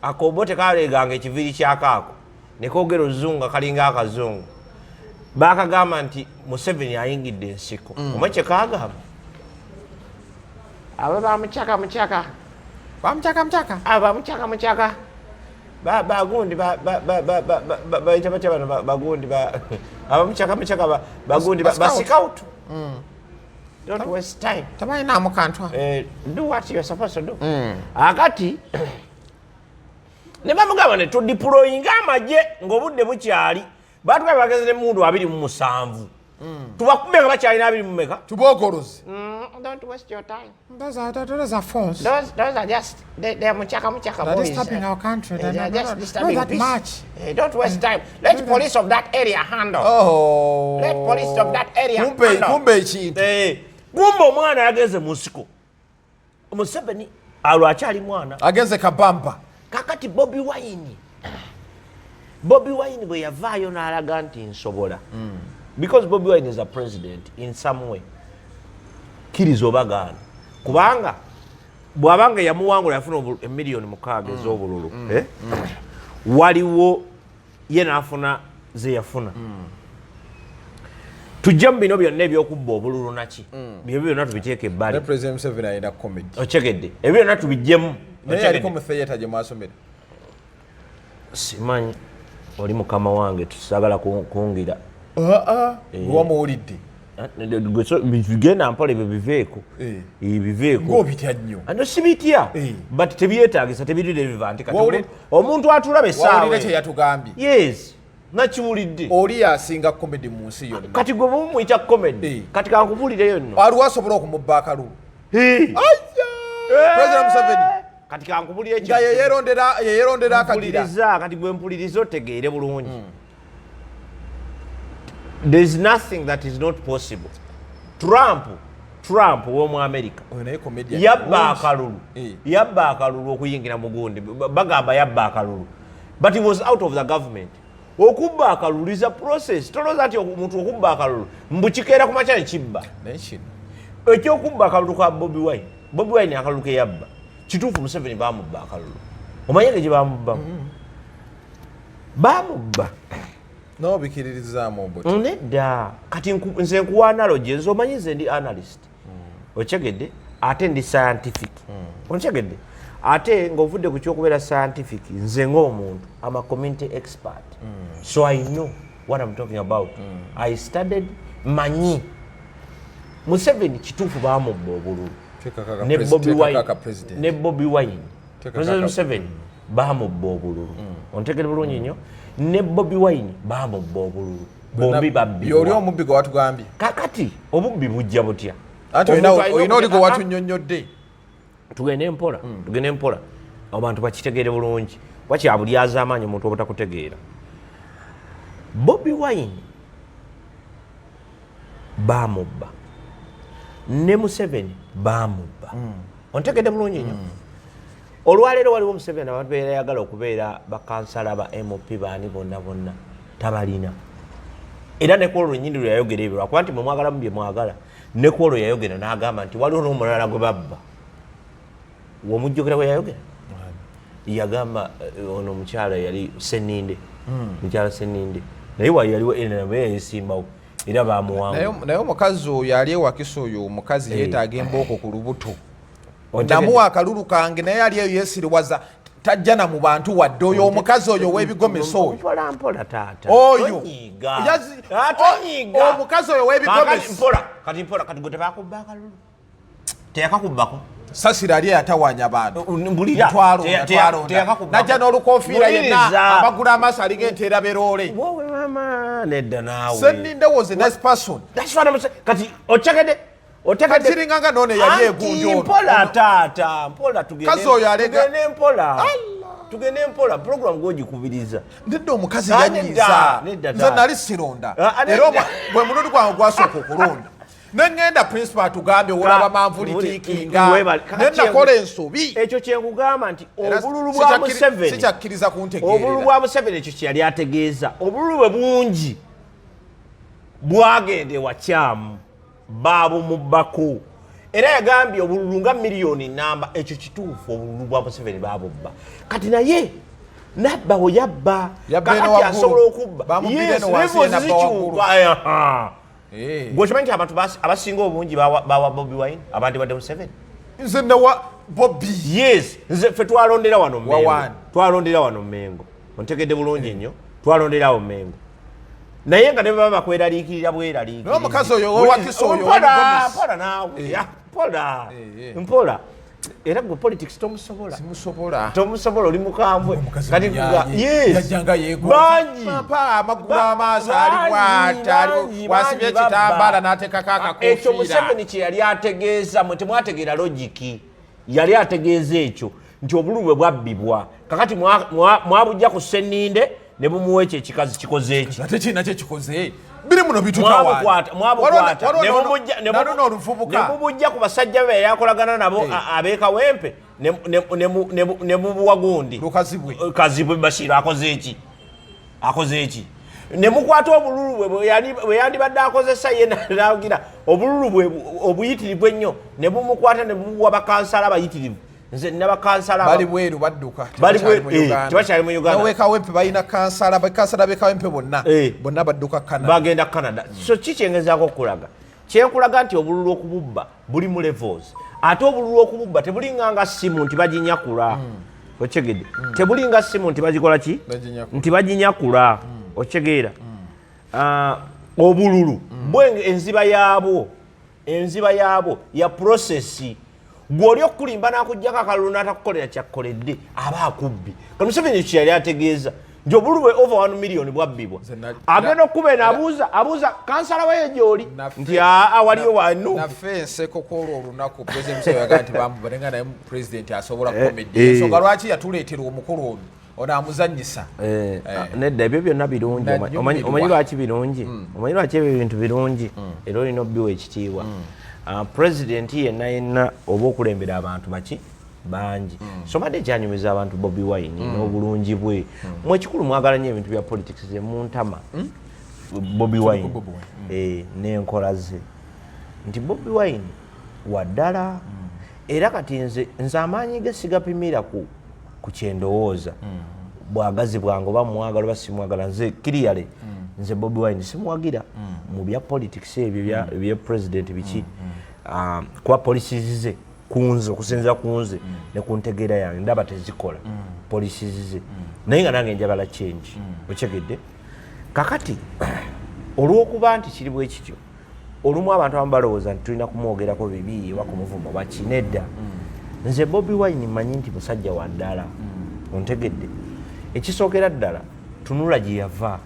Akobote kaleeganga ekiviiri kyakaako nekogera oluzungu nga kalinga akazungu. Bakagamba nti Museveni ayingidde ensiko. Omwe kyekagamba, abo bamucyaka mucyaka. Bamucyaka mucyaka. Aba mucyaka mucyaka, bagundi bayita batya bano bagundi abamucyaka mucyaka bagundi Ba scout. Basikautu, don't waste time. Tabalinamu kantu. Eh, do what you're supposed to do. Akati Ne bamugamba ne tudeployinga amagye ng'obudde bukyali. Batugambye bageze n'emmundu 27, tubakube nga bakyalina abiri mu meka. Tubogoloze. Don't waste your time. Those are false. Those are just they are muchaka muchaka They're boys. disturbing our country. They're They are not, just not, disturbing not that peace. much. Don't waste time. Let police of that area handle. Oh. Let police of that area Kumbe handle. kumbe ekintu. Eh, kumbe omwana yagenze mu nsiko. Museveni alwo akyali mwana. Agenze kabamba. Kakati Bobi Wine, Bobi Wine bwe yavaayo n'alaga nti nsobola, because Bobi Wine is a president in some way, kkiriza oba gaana, kubanga bw'abanga yamuwangula yafuna emiliyoni 6 ez'obululu, eh? Waliwo ye n'afuna ze yafuna. Tujje mu bino byonna ebyokubba obululu naki, byebyo byonna tubiteeka ebbali. Ne President Museveni alina comedy. Okyegedde? Ebyo byonna tubijjemu. Naye yaliko mu theatre gye mwasomera. Simanyi oli mukama wange, tusagala kungira. Wamuwulidde. Genda mpola, ebyo biveeko. Eh. Eh, biveeko. Ng'obitya nnyo. Ano sibitya, Eh. but tebyetagisa, tebiri relevant kati. Omuntu atulaba essaawa Wawulire kye eno. yatugambye. Yes, nakiwulidde. Oli yasinga comedy mu nsi yonna. Kati gwe bumuyita comedy. Eh. Kati kankubuulireyo nno. Aliwo asobola okumubba akalulu? Eh. President Museveni. Kati kankubulire. Nga yeyerondera akagira. Mpuliriza kati, gwe mpuliriza otegeere bulungi. There is nothing that is not possible. Trump w'omu America Oyo naye comedian. yabba akalulu. Eh. Yabba akalulu okuyingira mu gundi. Bagamba yabba akalulu, but he was out of the government. Okubba akalulu is a process. Tolowooza nti omuntu okubba akalulu mbu kikeera ku makya ne kibba. Naye kino Ekyokubba akalulu ka Bobi Wine, Bobi Wine akalulu ke yabba kituufu. Museveni bamubba akalulu. Omanye ge gye bamubbamu? Bamubba. N'obikiririzaamu mbuti. Nedda. Kati nze nkuwa analogy. Nze omanyi nze ndi analyst, okyegedde? Ate ndi scientific, okyegedde? Ate ng'ovudde ku kyokubeera scientific, nze ng'omuntu am a community expert, so I know what I'm talking about. I studied. Manyi Museveni kituufu bamubba obululu. Ne Bobi Wine, ne Bobi Wine, President Museveni bamubba obululu, ontegere bulungi nnyo, ne Bobi Wine bamubba obululu. Bombi Yoli babbibwa. Omubbi gwe watugambye. Kakati obubbi bujja butya? Anti Omuntu alina olina oli gwe watunnyonnyodde. Tugende mpola, tugende mpola, abantu bakitegeere bulungi. Wakyabulyaza amaanyi omuntu obutakutegeera. Bobi Wine bamubba, ne Museveni bamubba, ontegedde bulungi nnyo? Olwaleero waliwo Museveni abantu beyayagala okubeera bakansala, ba MP, baani bonna bonna tabalina. Era ne kwolwo lwennyini lwe yayogera ebyo, lwakuba nti mwe mwagalamu bye mwagala, ne kwolwo yayogera n'agamba nti waliwo n'omulala gwe babba. Womujjukira bwe yayogera? Yagamba ono omukyala yali Seninde, mukyala Seninde, naye wali yaliwo NRM yesimbawo era bamuwangula. Naye omukazi oyo ali ewakisa, oyo omukazi yeetaaga embooko ku lubuto. Ontegedde? Namuwa akalulu kange, naye ali eyo yeesiriwaza, tajja na mu bantu wadde. Oyo omukazi oyo ow'ebigomesa oyo. Mpola mpola, taata. Oyo. Tonyiiga. Ah, tonyiiga. Omukazi oyo Kaakati ow'ebigomesa. mpola kati, mpola kati. Gwe tebakubba akalulu? Teyakakubbako? Sasira ali eyatawaanya abantu. Mbulira. Twalonda, twalonda. Teyakakubbako. Najja n'olukofiira yenna. Muliriza. Abagula amaaso alinga enteera beroole. Wowe mama, nedda naawe. Seninde was a nice person. That's what I'm saying. Kati otegedde? Otegedde? Kati kiringanga noono eyali Anti egundi ono. mpola taata, mpola, tugende. Kazi oyo alega- Tugende mpola, tugende mpola. Program gwogikubiriza. Nedda, omukazi Ah, yanyiiza. nedda, nedda, Nze taata. nali sironda. Ah, ah, era nedda. gwe mulundi gwange gwasooka okulonda, neŋŋenda principal atugambye olaba manvuli tiikinga. Webale. Ne nakola ensobi. Ekyo kyenkugamba nti Era obululu bwa Museveni, sikyakkiriza obululu kuntegeerera. bwa Museveni, ekyo kyeyali ategeeza, obululu bwe bungi bwagenda ewakyamu, babumubbako. Era yagambye obululu nga miliyoni namba. Ekyo kituufu, obululu bwa Museveni babubba. Kati naye nabba we yabba. Yabba eno Kakati waggulu. asobola okubba. Bamubbira Yes, eno wansi, levels ye nabba waggulu. zikyuka. Aha. Eh. Gwe okimanyi nti abantu abasinga obungi bawa Bobi Wine, abandi badde Museveni? Nze nawa Bobi. Yes, nze ffe twalondera wano Mengo. Wawaani. Twalondera wano Mengo, ontegedde bulungi nnyo? Twalonderawo Mengo, naye nga ne baba bakweraliikirira bweraliikirizi. Naye omukazi oyo owakiso oyo Mpola, ow'ebigomesi. mpola naawe. Eh. Ya, mpola. Eh, eh. Mpola. Era gwe politics tomusobola. Simusobola. Tomusobola, oli mukambwe. Omukazi Kati muyaye. yes. Yajjanga yeegonza. Bangi. Mpa amagulu amaaso ali bw'ati, ali wasibye ekitambaala n'ateekako akakofiira. Ekyo Museveni kye yali ategeeza, mwe temwategeera logiki. Yali ategeeza ekyo nti obululu bwe bwabbibwa, kakati mwabujja ku Sseninde ne bumuwa ekyo ekikazi kikoze eki. Ate kirina kyekikoze biri muno. Mwabukwata, mwabukwata, ne naluna oluvubuka. Ne mubujja ku basajja be yakolagana nabo ab'e Kawempe, ne mubuwa gundi. Lukazibwe. Kazibwe Bashir akoze eki? Akoze eki? Ne mukwata obululu bwe bwe yandibadde akozesa ye, nagira obululu bwe obuyitirivu ennyo, ne bumukwata ne bumuwa bakansala abayitirivu. Nze nina bakansala Bali bweru, badduka. Bali Tebakyali mu Uganda. Tebakyali mu Uganda. N'owekawempe balina kansala, bakansala b'ekawempe bonna Eh. bonna badduka Canada. Bagenda Canada. So ki kyengezaako okulaga? Kyenkulaga nti obululu okububba buli mu levels, ate obululu okububba tebulinga nga simu nti baginyakula, okitegedde? Tebulinga simu nti bagikola ki? Baginyakula. Nti baginyakula, okitegeera? Ah, obululu bwe enziba yaabwo ya process. Gwe oli okukulimba n'akugjako akalulu n'atakukolera kyakkoledde, aba akubbi. Kati Museveni kye yali ategeeza nti obululu bwe over 1 million bwabbibwa. Agenda okuba eno abuuza kansala weyo gyoli nti aa, waliyo wanu. Naffe enseko kwolwo olunaku President Museveni yagaa nti bamuba, naye nga naye president asobola comedy. Eh. Ensonga lwaki yatuleetera omukulu ono, ono amuzanyisa. Eh, nedda, ebyo byonna birungi. Nanyumirwa. Omanyi lwaki birungi? Omanyi lwaki ebyo ebintu birungi era olina obbiwa ekitiibwa? Ah, president yenna yenna oba okulembera abantu baki bangi, so mbadde kyanyumiza abantu Bobi Wine n'obulungi bwe. Mwe ekikulu mwagala nnyo ebintu bya politics emuntama. Bobi Wine Bobi Wine. Eh, n'enkola ze, nti Bobi Wine waddala. Era kati nze amaanyi ge sigapimira ku kyendowooza, bwagazi bwange, oba mwagala oba simwagala. Nze clearly, nze Bobi Wine simuwagira mu bya politics ebyo ebya president biki. Ah, kuba policies ze kunze, okusinzira kunze ne ku ntegeera yange, ndaba tezikola policies ze, naye nga nange njagala change, okitegedde? Kakati olw'okuba nti kiri bwe kityo, olumu abantu abamu balowooza nti tulina kumwogerako bibi oba kumuvuma oba kinedda. Nze Bobi Wine mmanyi nti musajja wa ddala, ontegedde? Ekisookera ddala, tunula gye yava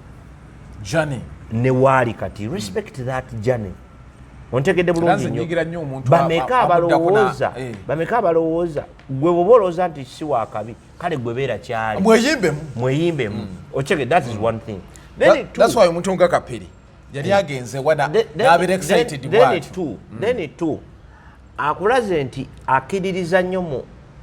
Journey. Ne waali kati. Respect that journey, ontegedde Era bulungi nze nnyo. nyigira nnyo omuntu Bameka amuddako abalowooza eh. Bameka abalowooza? Gwe bwoba olowooza nti si wakabi, kale gwe beera kyali. Mweyimbemu. Mweyimbemu, okitegedde? That is one thing. Then two, That's why omuntu nga Kapere yali agenze wa n'abeera excited then bw'atyo. Then two, akulaze nti akkiririza nnyo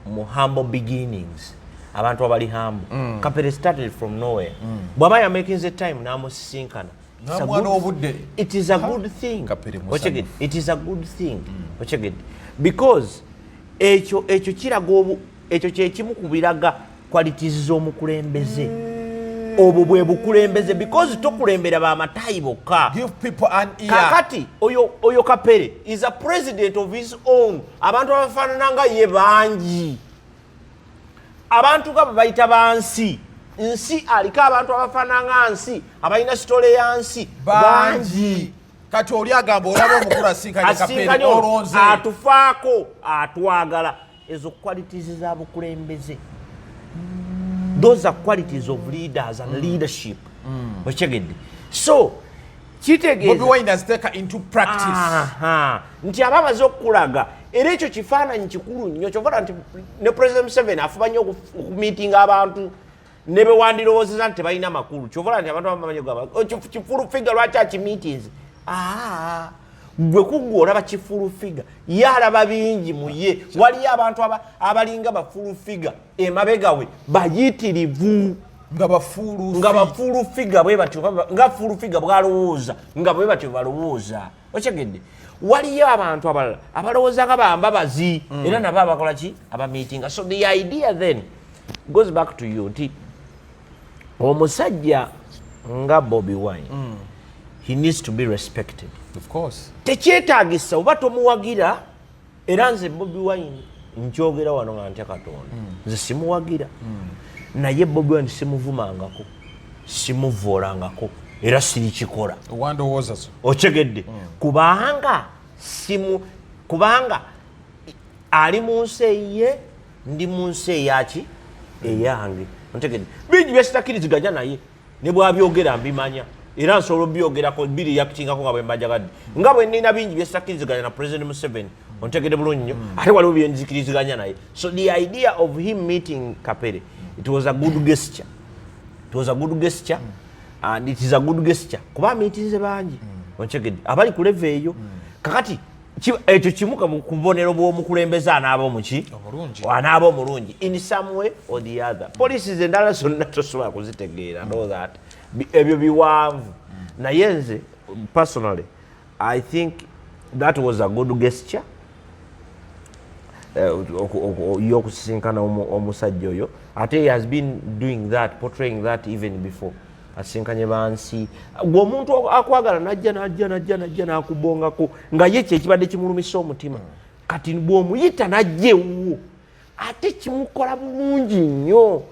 mu humble beginnings, abantu abali humble. Kapere started from nowhere. Bw'aba yamakinze time n'amusisinkana, it's a N'amuwa n'obudde. It is a good thing. Kapere musanyufu. Okitegedde? It is a good thing, okitegedde? Because ekyo kiraga ekyo kyekimu ku biraga qualities z'omukulembeze. Obwo bwe bukulembeze, because tokulembera bamatayi bokka. Give people an ear. Kakati oyo Kapere is a president of his own. Abantu abafaanana nga ye bangi, abantu nga bwe bayita bansi nsi, aliko abantu abafaanana nga nsi, abalina story ya nsi. Bangi. Kati oli agamba olaba omukulu asinkanye Kapere, Asinkanye ono, olonze. Atufaako, atwagala. Ezo qualities za bukulembeze. Those are qualities of leaders and leadership, okitegedde? So kitegeeza Bobi Wine aziteeka into practice. Aha, nti aba amaze okukulaga, era ekyo kifaananyi kikulu nnyo. Kyovala nti ne President Museveni afuba nnyo okumiitinga abantu ne bewandirowoozeza nti tebalina makulu. Kyovala nti abantu abamu bamanyi okugamba, "Oh, kifulu figure lwaki akimiitinze?" Aa, gwe kuggwe olaba kifulu figure, ye alaba bingi mu ye. Waliyo abantu abalinga bafulu figure emabega we bayitirivu. Nga bafuulu. Nga bafuulu figure bwe batyo, nga full figure bwalowooza, nga bwe batyo balowooza, okitegedde? Waliyo abantu abalala abalowooza nga bambabazi, era nabo abakola ki? Abamiitinga. So the idea then goes back to you nti omusajja nga Bobi Wine, he needs to be respected. Of course. Tekyetagisa oba tomuwagira. Era nze Bobi Wine nkyogera wano nga ntya Katonda, nze simuwagira, naye Bobi Wine simuvumangako, simuvoolangako, era sirikikola. Owandowooza zo. Okitegedde? Kubanga simu, kubanga Ali mu nsi eyiye, ndi mu nsi eyaki eyange. Ontegedde? Bingi byekitakkiriziganya naye ne bwabyogera mbimanya, era nsobola obyogerako bireactingako nga bwe mbajagadde, nga bwe nina bingi byekitakkiriziganya na President Museveni. Ontegedde bulungi nnyo? Ate waliwo byenzikkiriziganya naye. So the idea of him meeting Kapere, it was a good gesture. It was a good gesture and it is a good gesture, kuba amiitinze bangi, ontegedde, abali ku level eyo. Kakati ekyo kimu ku bubonero bw'omukulembeze anaaba omuki? Omulungi. Anaaba omulungi in some way or the other. Policies endala zonna tosobola kuzitegeera, know that ebyo biwanvu. Naye nze personally, I think that was a good gesture y'okusisinkana omusajja oyo. Ate he has been doing that, portraying that even before asisinkanye bansi. Gwe omuntu akwagala najja najja najja najja nakubongako nga ye kyekibadde kimulumisa omutima, kati bw'omuyita najja ewuwo ate kimukola bulungi nnyo.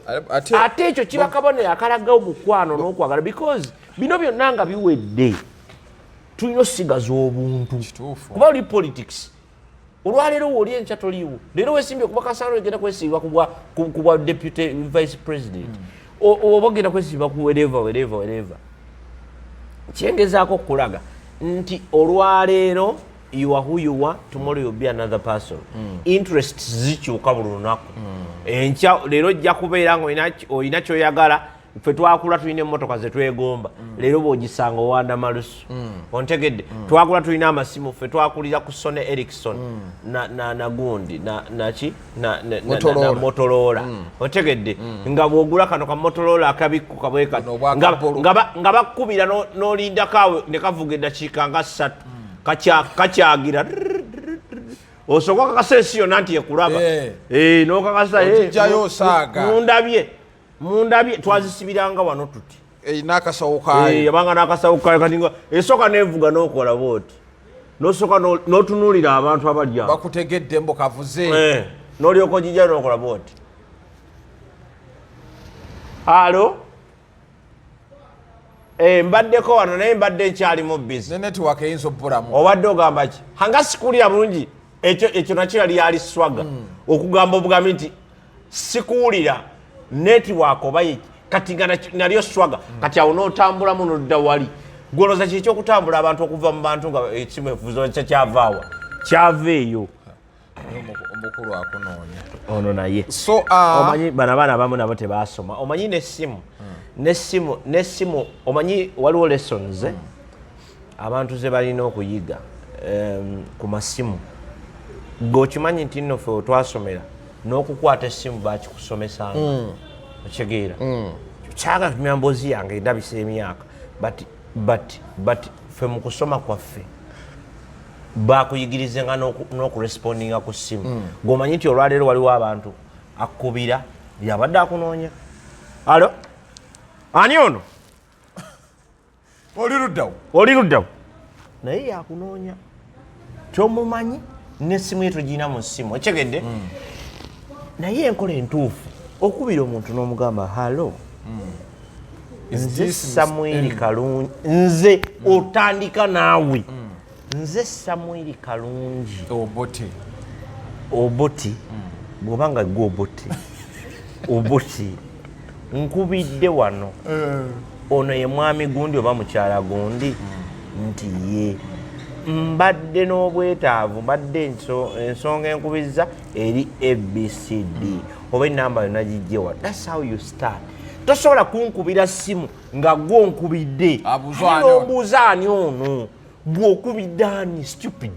Ate ekyo kiba kabonero akalaga omukwano n'okwagala, because bino byonna nga biwedde tulina osigaza obuntu. Kituufu. Kuba oli politics, olwaleero wooli, enkya toliiwo. Leero wesimbye kuba Kasaano egenda kwesimba ku bwa deputy vice president. Oba ogenda kwesimba ku wherever, wherever, wherever. Kyengezaako okulaga nti olwaleero you are who you are, tomorrow you'll be another person. Interests zikyuka buli lunaku. Enkya leero ojja kubeera nga olina kyoyagala. Ffe twakula tulina emmotoka zetwegomba, leero bw'ogisanga owanda malusu. Ontegedde? Twakula tulina amasimu, ffe twakulira ku Sony Ericsson na gundi naki na Motorola. Na Motorola. Otegedde? Nga bw'ogula kano ka Motorola akabikkuka bwe kati, Buno obwa kabolo. nga bakkubira n'olindako awo ne kavuga eddakiika nga 3, kakyagira, osooka okakasa ensi yonna nti ekulaba. Eh, n'okakasa, Ogijjayo osaaga. Mundabye, mundabye, twazisibiranga wano tuti. Erina akasawo kaayo. Yabanga n'akasawo kayo. Kati nga esooka nevuga n'okola bwoti, nosooka n'otunuulira abantu abali awo. Bakutegedde mbu kavuze. Eh, n'olyoka ogijja n'okola bwoti, "Hello, Eh, mbaddeko wano naye mbadde nkyalimu busy." Ne network eyinza obbulamu. "Obadde ogamba ki? Hanga sikuwulira bulungi." Ekyo nakyo yali yali swagger, okugamba obugambi nti sikuwulira, network oba kati nga nalyo swagger. Kati awo n'otambulamu nodda wali gwolooza ki ekyokutambula abantu okuva mu bantu nga ekimu efuzo kyavaawa kyava eyo. Omukulu akunoonya. Ono naye. So Omanyi bano abaana abamu nabo tebasoma. Omanyi nessimu omanyi waliwo lessons abantu ze balina okuyiga ku masimu. Gwe okimanyi nti nno ffe twasomera n'okukwata essimu bakikusomesanga, okitegeera? Kyaga tumya mboozi yange endabisa emyaka, but ffe mu kusoma kwaffe bakuyigirizenga n'okurespondinga ku ssimu. Gweomanyi nti olwaleero waliwo abantu akubira yabadde akunoonya, "Hello, ani ono?" Oli luddawo? "Oli luddawo?" Naye yakunoonya, kyomumanyi nesimu ye togirina mu ssimu, ekyegedde. Naye enkola entuufu okubira omuntu n'omugamba, "Hello, nze This Samwiri Kalungi." Nze otandika naawe, "Nze Samwiri Kalungi Obote." Oboti, bw'oba nga gwe Obote, Oboti, nkubidde wano, ono ye mwami gundi oba mukyala gundi?" Nti ye, "Mbadde n'obwetaavu, mbadde ensonga enkubiza eri ABCD oba enamba yonna gijjewa." That's how you start. Tosobola kunkubira simu nga gwe onkubidde Abuuza ate ani ono? n'ombuuza ani ono, bw'okubidde ani? Stupid.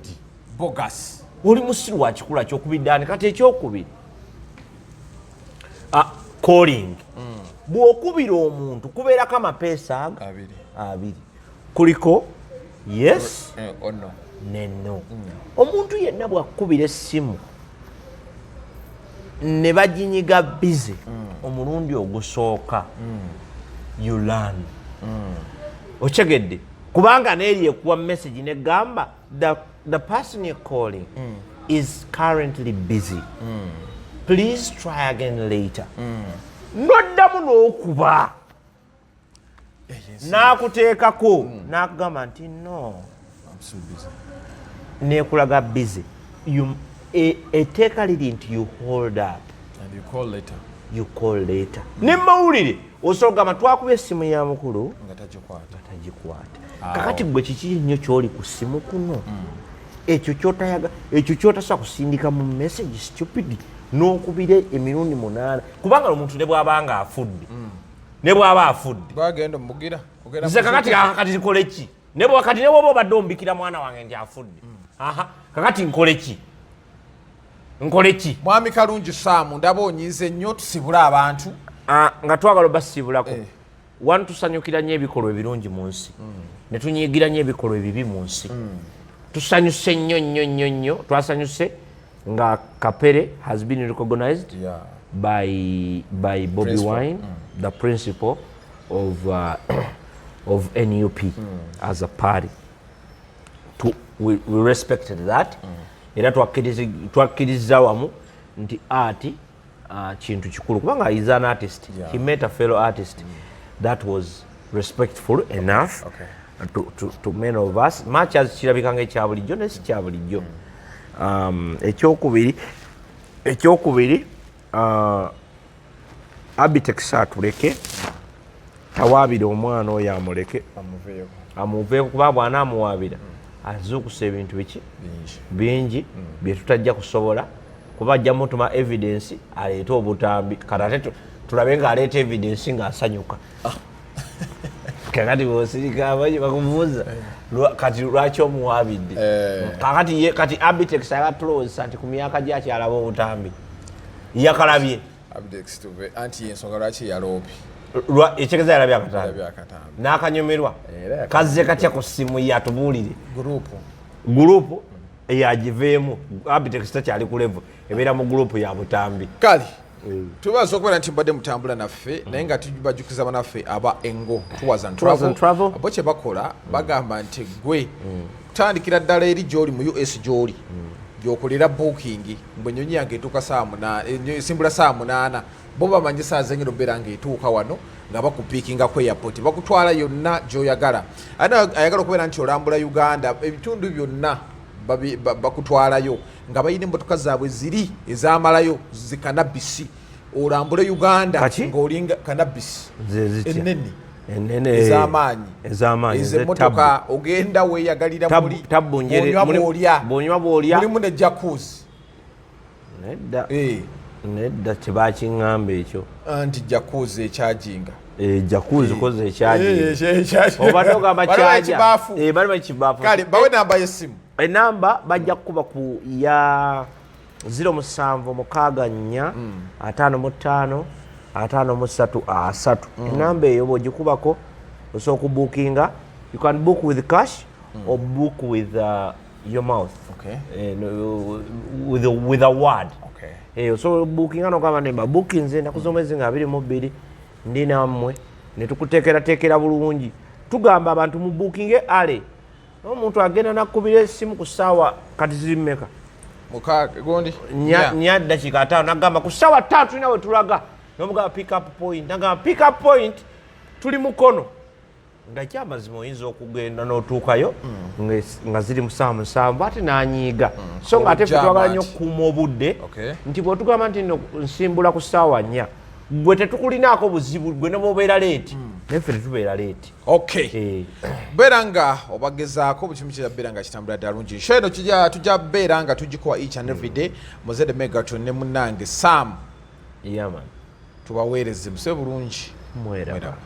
Bogus. Oli musiru wa kikula kyokubidde ani? Kati ekyokubiri, calling, bw'okubira omuntu kubeerako amapeesa aga Abiri. Abiri, kuliko yes Ono. Ne no. Omuntu yenna bw'akubira essimu ne baginyiga busy omulundi ogusooka, you learn, okyegedde? Kubanga neeri ekuwa message negamba the person you're calling is currently busy, please try again later. Noddamu n'okuba n'akuteekako n'akugamba nti no, I'm so busy. Nekulaga busy. Etteeka liri nti you hold up And you call later. You call later. Ne mawulire osobola okugamba twakubye essimu ya mukulu nga tagikwata. Tagikwata. Kakati gwe kiki nnyo kyoli ku ssimu kuno? Ekyo kyotayaga, ekyo kyotasobola kusindika mu message stupid n'okubira emirundi 8, kubanga omuntu ne bw'aba nga afudde, ne bw'aba afudde Gwagenda omugira, ogenda nze kakati muzuukusa. Kakati nkole ki? Ne bwa kati ne bw'oba obadde ombikira mwana wange nti afudde, aha, kakati nkole ki? Nkole ki? Mwami Kalungi Saamu, ndaba onyiize nnyo, tusibule abantu. Nga twagala obasiibulako. Wano tusanyukira nnyo ebikolwa ebirungi mu nsi, ne tunyiigira nnyo ebikolwa ebibi mu nsi. Tusanyuse nnyo nnyo nnyo nnyo, twasanyuse nga Kapere has been recognized by Bobi Principal. Wine, the principal of NUP as a party. We respected that. Era twakkiriza wamu nti art kintu kikulu, kubanga is an artist. He met a fellow artist. That was respectful enough to many of us, much as kirabika nga ekya bulijjo, naye si kya bulijjo. Ekyokubiri, Abitex atuleke, tawaabira omwana oyo, amuleke. Amuveeko. Amuveeko, kuba bw'anaamuwaabira azuukusa ebintu biki? Bingi. Bingi bye tutajja kusobola, kuba ajja mutuma evidence aleete obutambi. Kati ate tulabe ng'aleeta evidence ng'asanyuka. Kakati bwosirika amanyi bakubuuza, kati lwaki omuwaabidde? Kakati ye kati Abitex ayagala tulowooza nti ku myaka gye akyalaba obutambi, yakalabye. Abitex tuve, anti yensonga lwaki yaloopi. Ekitegeeza yalabye akatambi. Yalabye akatambi. N'akanyumirwa. Era yakanyumirwa. Kazze katya ku ssimu ye? Atubuulire. Gurupu. Gurupu yagiveemu. Abitex takyali ku level ebeera mu gurupu ya butambi. Kale tubaza okubeera nti mbadde mutambula naffe, naye nga tubajjukiza banaffe aba Engo Tours and Tours and Travel. Travel. Bo kye bakola, bagamba nti gwe kutandikira ddala eri gyoli mu US, gyoli gyokolera booking, mbwe ennyonyi yange etuuka saa 8, esimbula saa 8, bo bamanyi saa zengenda okubeera ng'etuuka wano, nga bakupiikinga ku airport, bakutwala yonna gy'oyagala. Ate ayagala okubeera nti olambula Uganda, ebitundu byonna bakutwalayo nga balina emmotoka zaabwe ziri ezamalayo zikanabisi, olambule Uganda. Kaki? Ng'olinga kanabisi. Ze zitya? Enene. Enene. Ez'amaanyi. Ez'amaanyi. Ezo emmotoka ogenda weeyagalira. Muli Tabbu njere. bw'onywa bw'olya. Bw'onywa bw'olya. Mulimu ne jacuzzi. Nedda. Eh, Nedda, tebakiŋŋamba ekyo. Anti jacuzzi ekyajinga. Eh, jacuzzi koze Eh, ekyaginga. ekyajinga. Obadde ogamba Waliwo kyaja. ekibaafu. Eh, balimu ekibaafu. Kale bawe namba y'essimu. Enamba bajja kukuba ku ya 0764 55 53 30. Enamba eyo bw'ogikubako osobola okubuukinga. You can book with cash or book with your mouth. Eh, no, with a word. Eh, osobola obuukinga nogamba nemba buukinze ennaku z'omwezi nga 22, ndi nammwe, ne tukuteekerateekera bulungi. Tugamba abantu mubuukinge ale, omuntu agenda nakubira essimu ku ssaawa kati ziri mmeka? Mukaaga gundi. 4 ddakiika 5, nagamba ku ssaawa 5 tulina we tulaga, nomugamba pick up point, nagamba pick up point tuli Mukono, nga kyamazima oyinza okugenda n'otuukayo nga ziri mu ssaawa 7, ate n'anyiiga. So nga ate ffe Ojjamba twagala nnyo nti. okukuuma obudde, nti bw'otugamba nti nno nsimbula ku ssaawa 4, gwe tetukulinaako buzibu, gwe ne bw'obeera late, naye ffe tetubeera late. Okay. Eh. Beera nga obagezaako buli kimu kijja beera nga kitambula ddala bulungi. Show eno tujja beera nga tugikuwa each and every day. Muzede Megaton ne munnange Sam Yeah, man. tubaweereze muse bulungi. Mweraba. Mweraba.